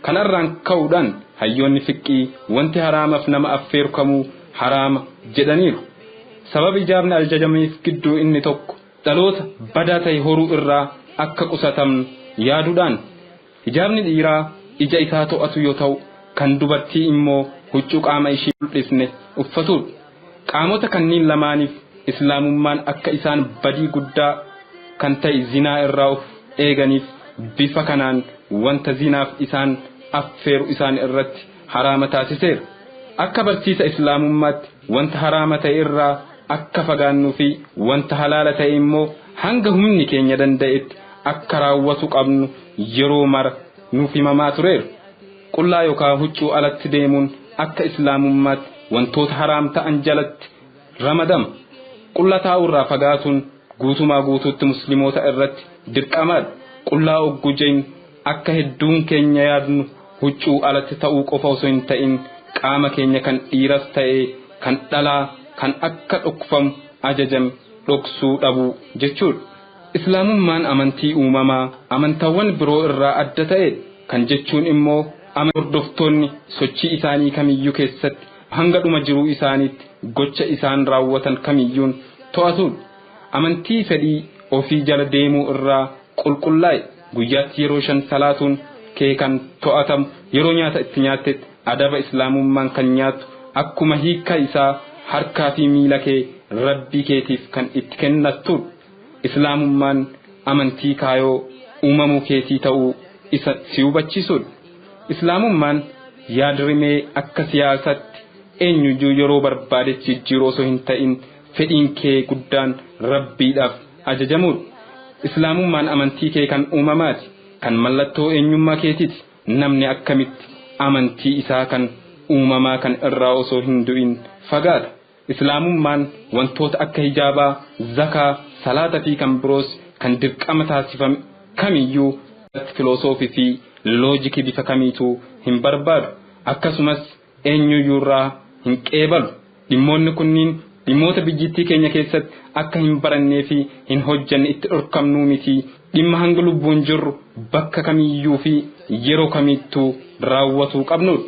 Kanarraan ka'uudhaan hayyoonni fiqqii wanti haraamaaf nama affeeru kamuu haraama jedhaniiru. Sababa ijaabni ajajameef gidduu inni tokko dhaloota badaa ta'e horuu irraa akka qusatamnu yaaduudhaan hijaabni dhiiraa ija isaa to'atu yoo ta'u kan dubartii immoo huccuu qaama ishii mul'isne uffatudha. Qaamota kanneen lamaaniif islaamummaan akka isaan badii guddaa kan ta'e zinaa irraa of eeganiif bifa kanaan wanta zinaaf isaan affeeru isaan irratti haraama taasiseera. Akka barsiisa islaamummaatti wanta haraama ta'e irraa akka fagaannuu fi wanta halaala ta'e immoo hanga humni keenya danda'etti akka raawwatu qabnu yeroo mara nuuf himamaa tureera. Qullaa yookaan huccuu alatti deemuun akka islaamummaatti wantoota haraam ta'an jalatti ramadama. Qullaa taa'urraa fagaatuun guutumaa guutuutti musliimoota irratti dirqamaadha. Qullaa ogguu jennu akka hedduun keenya yaadnu huccuu alatti ta'uu qofa osoo hin ta'in qaama keenya kan dhiiras ta'e kan dhalaa kan akka dhokfamu ajajame dhoksuu dhabuu jechuudha. Islaamummaan amantii uumamaa amantaawwan biroo irraa adda ta'e kan jechuun immoo hordoftoonni sochii isaanii kamiyyuu keessatti hanga dhuma jiruu isaaniitti gocha isaan raawwatan kamiyyuun to'atudha. Amantii fedhii ofii jala deemuu irraa qulqullaa'e guyyaatti yeroo 5 salaatuun kee kan to'atamu yeroo nyaata itti nyaattetti adaba islaamummaan kan nyaattu akkuma hiika isaa harkaa fi miila kee rabbii keetiif kan itti kennattudha. Islaamummaan amantii kaayoo uumamuu keetii ta'uu isa si hubachiisudha. Islaamummaan yaadrimee akka siyaasatti eenyuyyuu yeroo barbaadetti jijjiiruu osoo hin ta'in fedhiin kee guddaan rabbiidhaaf ajajamuudha. Islaamummaan amantii kee kan uumamaati, kan mallattoo eenyummaa keetiiti. Namni akkamitti amantii isaa kan uumamaa kan irraa osoo hin du'in fagaata. Islaamummaan wantoota akka hijaabaa, zakaa, salaata fi kan biroos kan dirqama taasifame kamiyyuu filosoofii fi loojikii bifa kamiituu hin barbaadu. Akkasumas eenyuyyuurraa hin qeebalu. Dhimmoonni kunniin dhimmoota biyyattii keenya keessatti akka hin barannee fi hin hojjanne itti dhorkamnuu miti. Dhimma hanga lubbuun jirru bakka kamiyyuu fi yeroo kamittuu raawwatuu qabnudha.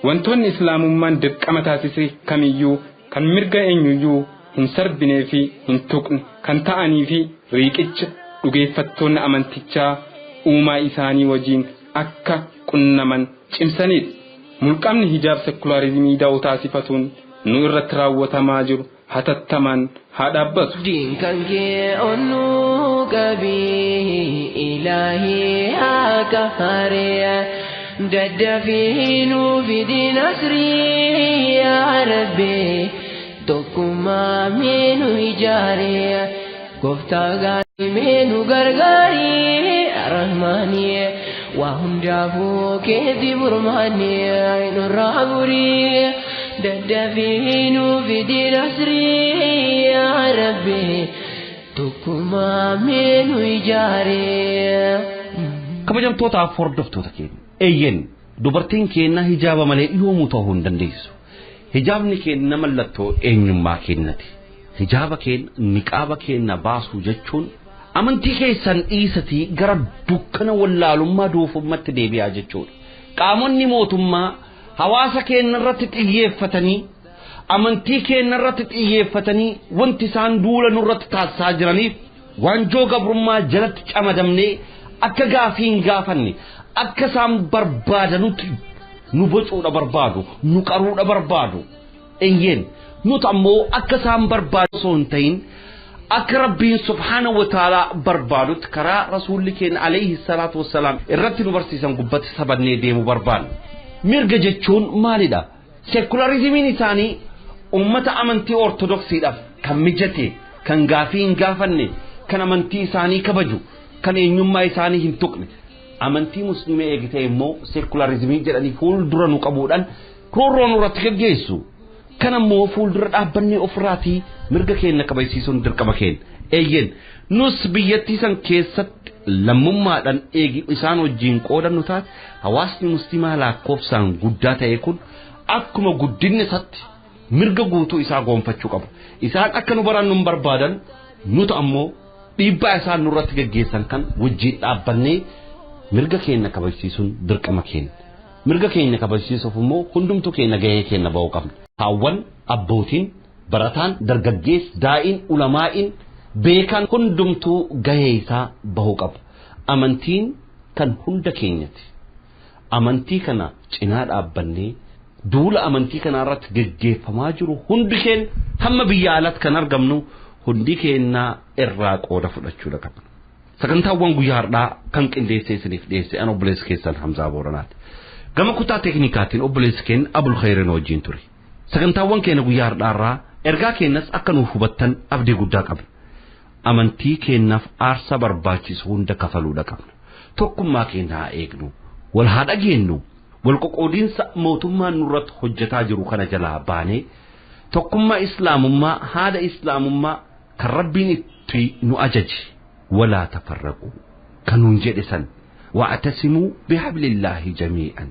Wantoonni islaamummaan dirqama taasise kamiyyuu kan mirga eenyuyyuu hin sarbinee fi hin tuqne kan ta'anii fi riiqicha dhugeeffattoonni amantichaa uumaa isaanii wajjin akka qunnaman cimsanidha. Mulqamni hijaab sekularizimii da'oo taasifatuun nu irratti raawwatamaa jiru hatattamaan haa dhaabbatu. Diinkan kee onnuu qabii ilaahii haa qahaariya daddafii nuu fidi nasrii yaa rabbi tokkummaa mee nu ijaariya gooftaa gaarii mee nu gargaarii Rahmaani waa hundaafuu keeti burmaani nurraa burii daddafii nuuf fidi nasrii yaa Rabbi tokkummaa mee nu ijaaree. Kabajamtootaaf hordoftoota keenya. Eeyyen dubartiin keenya hijaaba malee yoomuu ta'uu hin dandeessu. Hijaabni keenya mallattoo eenyummaa keenyati. Hijaaba keenya niqaaba keenya baasuu jechuun amantii keessan dhiisatii gara dukkana wallaalummaa doofummaatti deebi'aa jechuudha. Qaamonni mootummaa hawaasa keenya irratti xiyyeeffatanii amantii keenya irratti xiyyeeffatanii wanti isaan duula nurratti taasisaa jiraniif waanjoo gabrummaa jalatti camadamnee akka gaafii hin gaafanne akka isaan barbaadanutti nu bocuudha barbaadu nu qaruudha barbaadu. Eeyyeen nuti ammoo akka isaan barbaadu osoo hin ta'in akka Rabbiin subhaanahu wa ta'aalaa barbaadutti karaa rasuulli keenya alayhi salaatu wassalaam irratti nu barsiisan gubbatti sabannee deemuu barbaanna. Mirga jechuun maalidha? Seekularizimiin isaanii uummata amantii ortodoksiidhaaf kan mijate, kan gaafii hin gaafanne, kan amantii isaanii kabaju, kan eenyummaa isaanii hin tuqne. Amantii musliimee eegite immoo seekularizimii jedhanii fuuldura nu qabuudhaan roorroo nurratti gaggeessu. Kan ammoo fuuldura dhaabbannee ofirraatii mirga keenya kabajsiisuun dirqama keenya. Eeyyeen nus biyyattii san keessatti lammummaadhaan eegi isaan wajjin qoodannu taate hawaasni musliimaa lakkoofsaan guddaa ta'e kun akkuma guddinni isaatti mirga guutuu isaa goonfachuu qaba. Isaan akka nu barannu hin barbaadan nuti ammoo dhiibbaa isaan nurratti gaggeessan kan wajjin dhaabbannee mirga keenya kabajsiisuun dirqama keenya. Mirga keenya kabajsiisuuf immoo hundumtuu keenya gahee keenya ba'uu qabna. Haawwan, abbootiin, barataan, dargaggeessi, daa'iin, ulamaa'iin, beekan hundumtuu gahee isaa bahuu qaba. Amantiin kan hunda keenyati. Amantii kana cinaa dhaabbannee duula amantii kana irratti geggeeffamaa jiru hundi keenya hamma biyya alaatti kan argamnu hundi keenya irraa qooda fudhachuu qabna. Sagantaawwan guyyaa har'aa kan qindeessee isiniif dhiyeesse an obboleessa keessan Hamzaa Booranaati. Gama kutaa teeknikaatiin obboleessi keenya Abul Khayrin wajjin ture. Sagantaawwan keenya guyyaa har'aa irraa ergaa keenyas akka nuuf hubattan abdii guddaa qabna. Amantii keenyaaf aarsaa barbaachisu hunda kafaluudha qabna. Tokkummaa keenya haa eegnu, wal haa dhageenyu, wal qoqqoodiinsa mootummaan nurratti hojjetaa jiru kana jalaa baanee tokkummaa islaamummaa haada islaamummaa kan Rabbiin itti nu ajaje walaa tafarraqu kan nuun jedhe san wa'tasimuu bihablillaahi jamii'an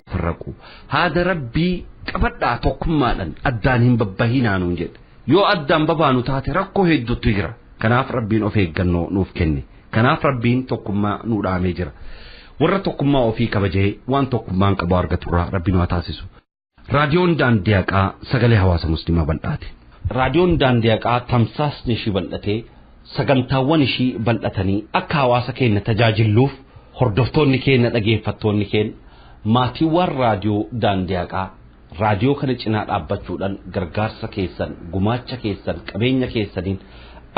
tafarraqu haada Rabbii qabadhaa tokkummaadhaan addaan hin babbahinaa nuun jedhe. Yoo addaan babaanu taate rakkoo hedduutu jira. Kanaaf Rabbiin of eeggannoo nuuf kenne. Kanaaf Rabbiin tokkummaa nu dhaamee jira. Warra tokkummaa ofii kabajee waan tokkummaan qabu argaturraa Rabbiin waa taasisu. Raadiyoon Daandii Haqaa sagalee hawaasa musliimaa bal'aate. Raadiyoon Daandii Haqaa tamsaasni ishii bal'atee sagantaawwan ishii bal'atanii akka hawaasa keenya tajaajilluuf hordoftoonni keenya dhageeffattoonni keenya maatiiwwan raadiyoo Daandii Haqaa raadiyoo kana cinaa dhaabbachuudhaan gargaarsa keessan gumaacha keessan qabeenya keessaniin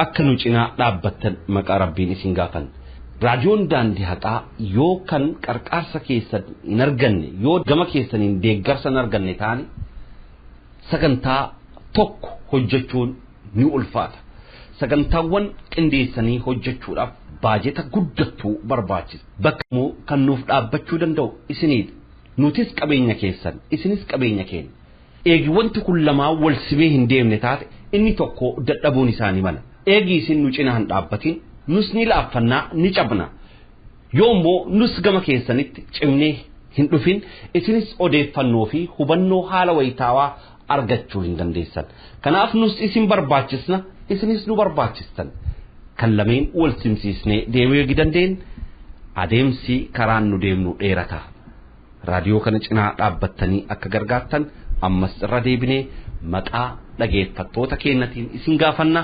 akka nu cinaa dhaabbattan maqaa Rabbiin isin gaafan. Raadiyoon Daandii Haqaa yoo kan qarqaarsa keessan hin arganne yoo gama keessaniin deeggarsa hin arganne taane sagantaa tokko hojjechuun ni ulfaata. Sagantaawwan qindeessanii hojjechuudhaaf baajeta guddattuu barbaachisa. Bakka immoo kan nuuf dhaabbachuu danda'u isiniidha. Nutis qabeenya keessan isinis qabeenya keenya. Eegi wanti kun lamaa wal simee hin deemne taate inni tokko dadhabuun isaanii mala. Eegi isin nu cinaa hin dhaabbatin nus ni laaffannaa ni cabna. Yoo immoo nus gama keessanitti cimnee hin dhufin isinis odeeffannoo fi hubannoo haala wayitaawaa argachuu hin dandeessan. Kanaaf nus isin barbaachisna isinis nu barbaachistan. Kan lameen wal simsiisnee deemuu eegi dandeenye adeemsi karaan nu deemnu dheerata. Raadiyoo kana cinaa dhaabbattanii akka gargaartan ammas irra deebinee maqaa dhageeffattoota keenyatiin isin gaafanna.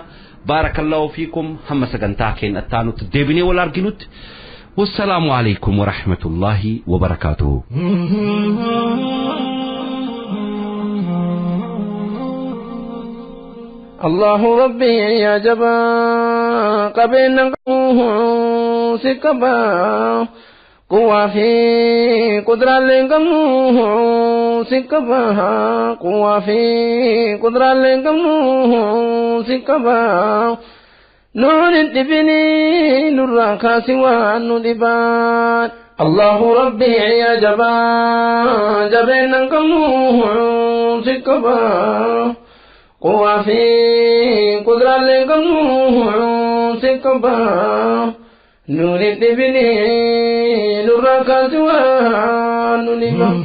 Baarakallahu fiikum hamma sagantaa keenya itti deebinee wal arginutti. Wassalaamu alaikum warahmatullaahi wabarakaatuhu. الله ربي يا جبا قبل سكبا قوة في قدرة لكم سكبا قوة في قدرة لكم سكبا Nuun hin dhibinii nurraa kaasi waan nu dhibaan. Allahu rabbii yaa jabaa jabeennan qabnu si qabaa. Quwaa fi kuduraalee qabnu si qabaa. Nuun hin dhibinii nurraa kaasi waan nu dhibaan.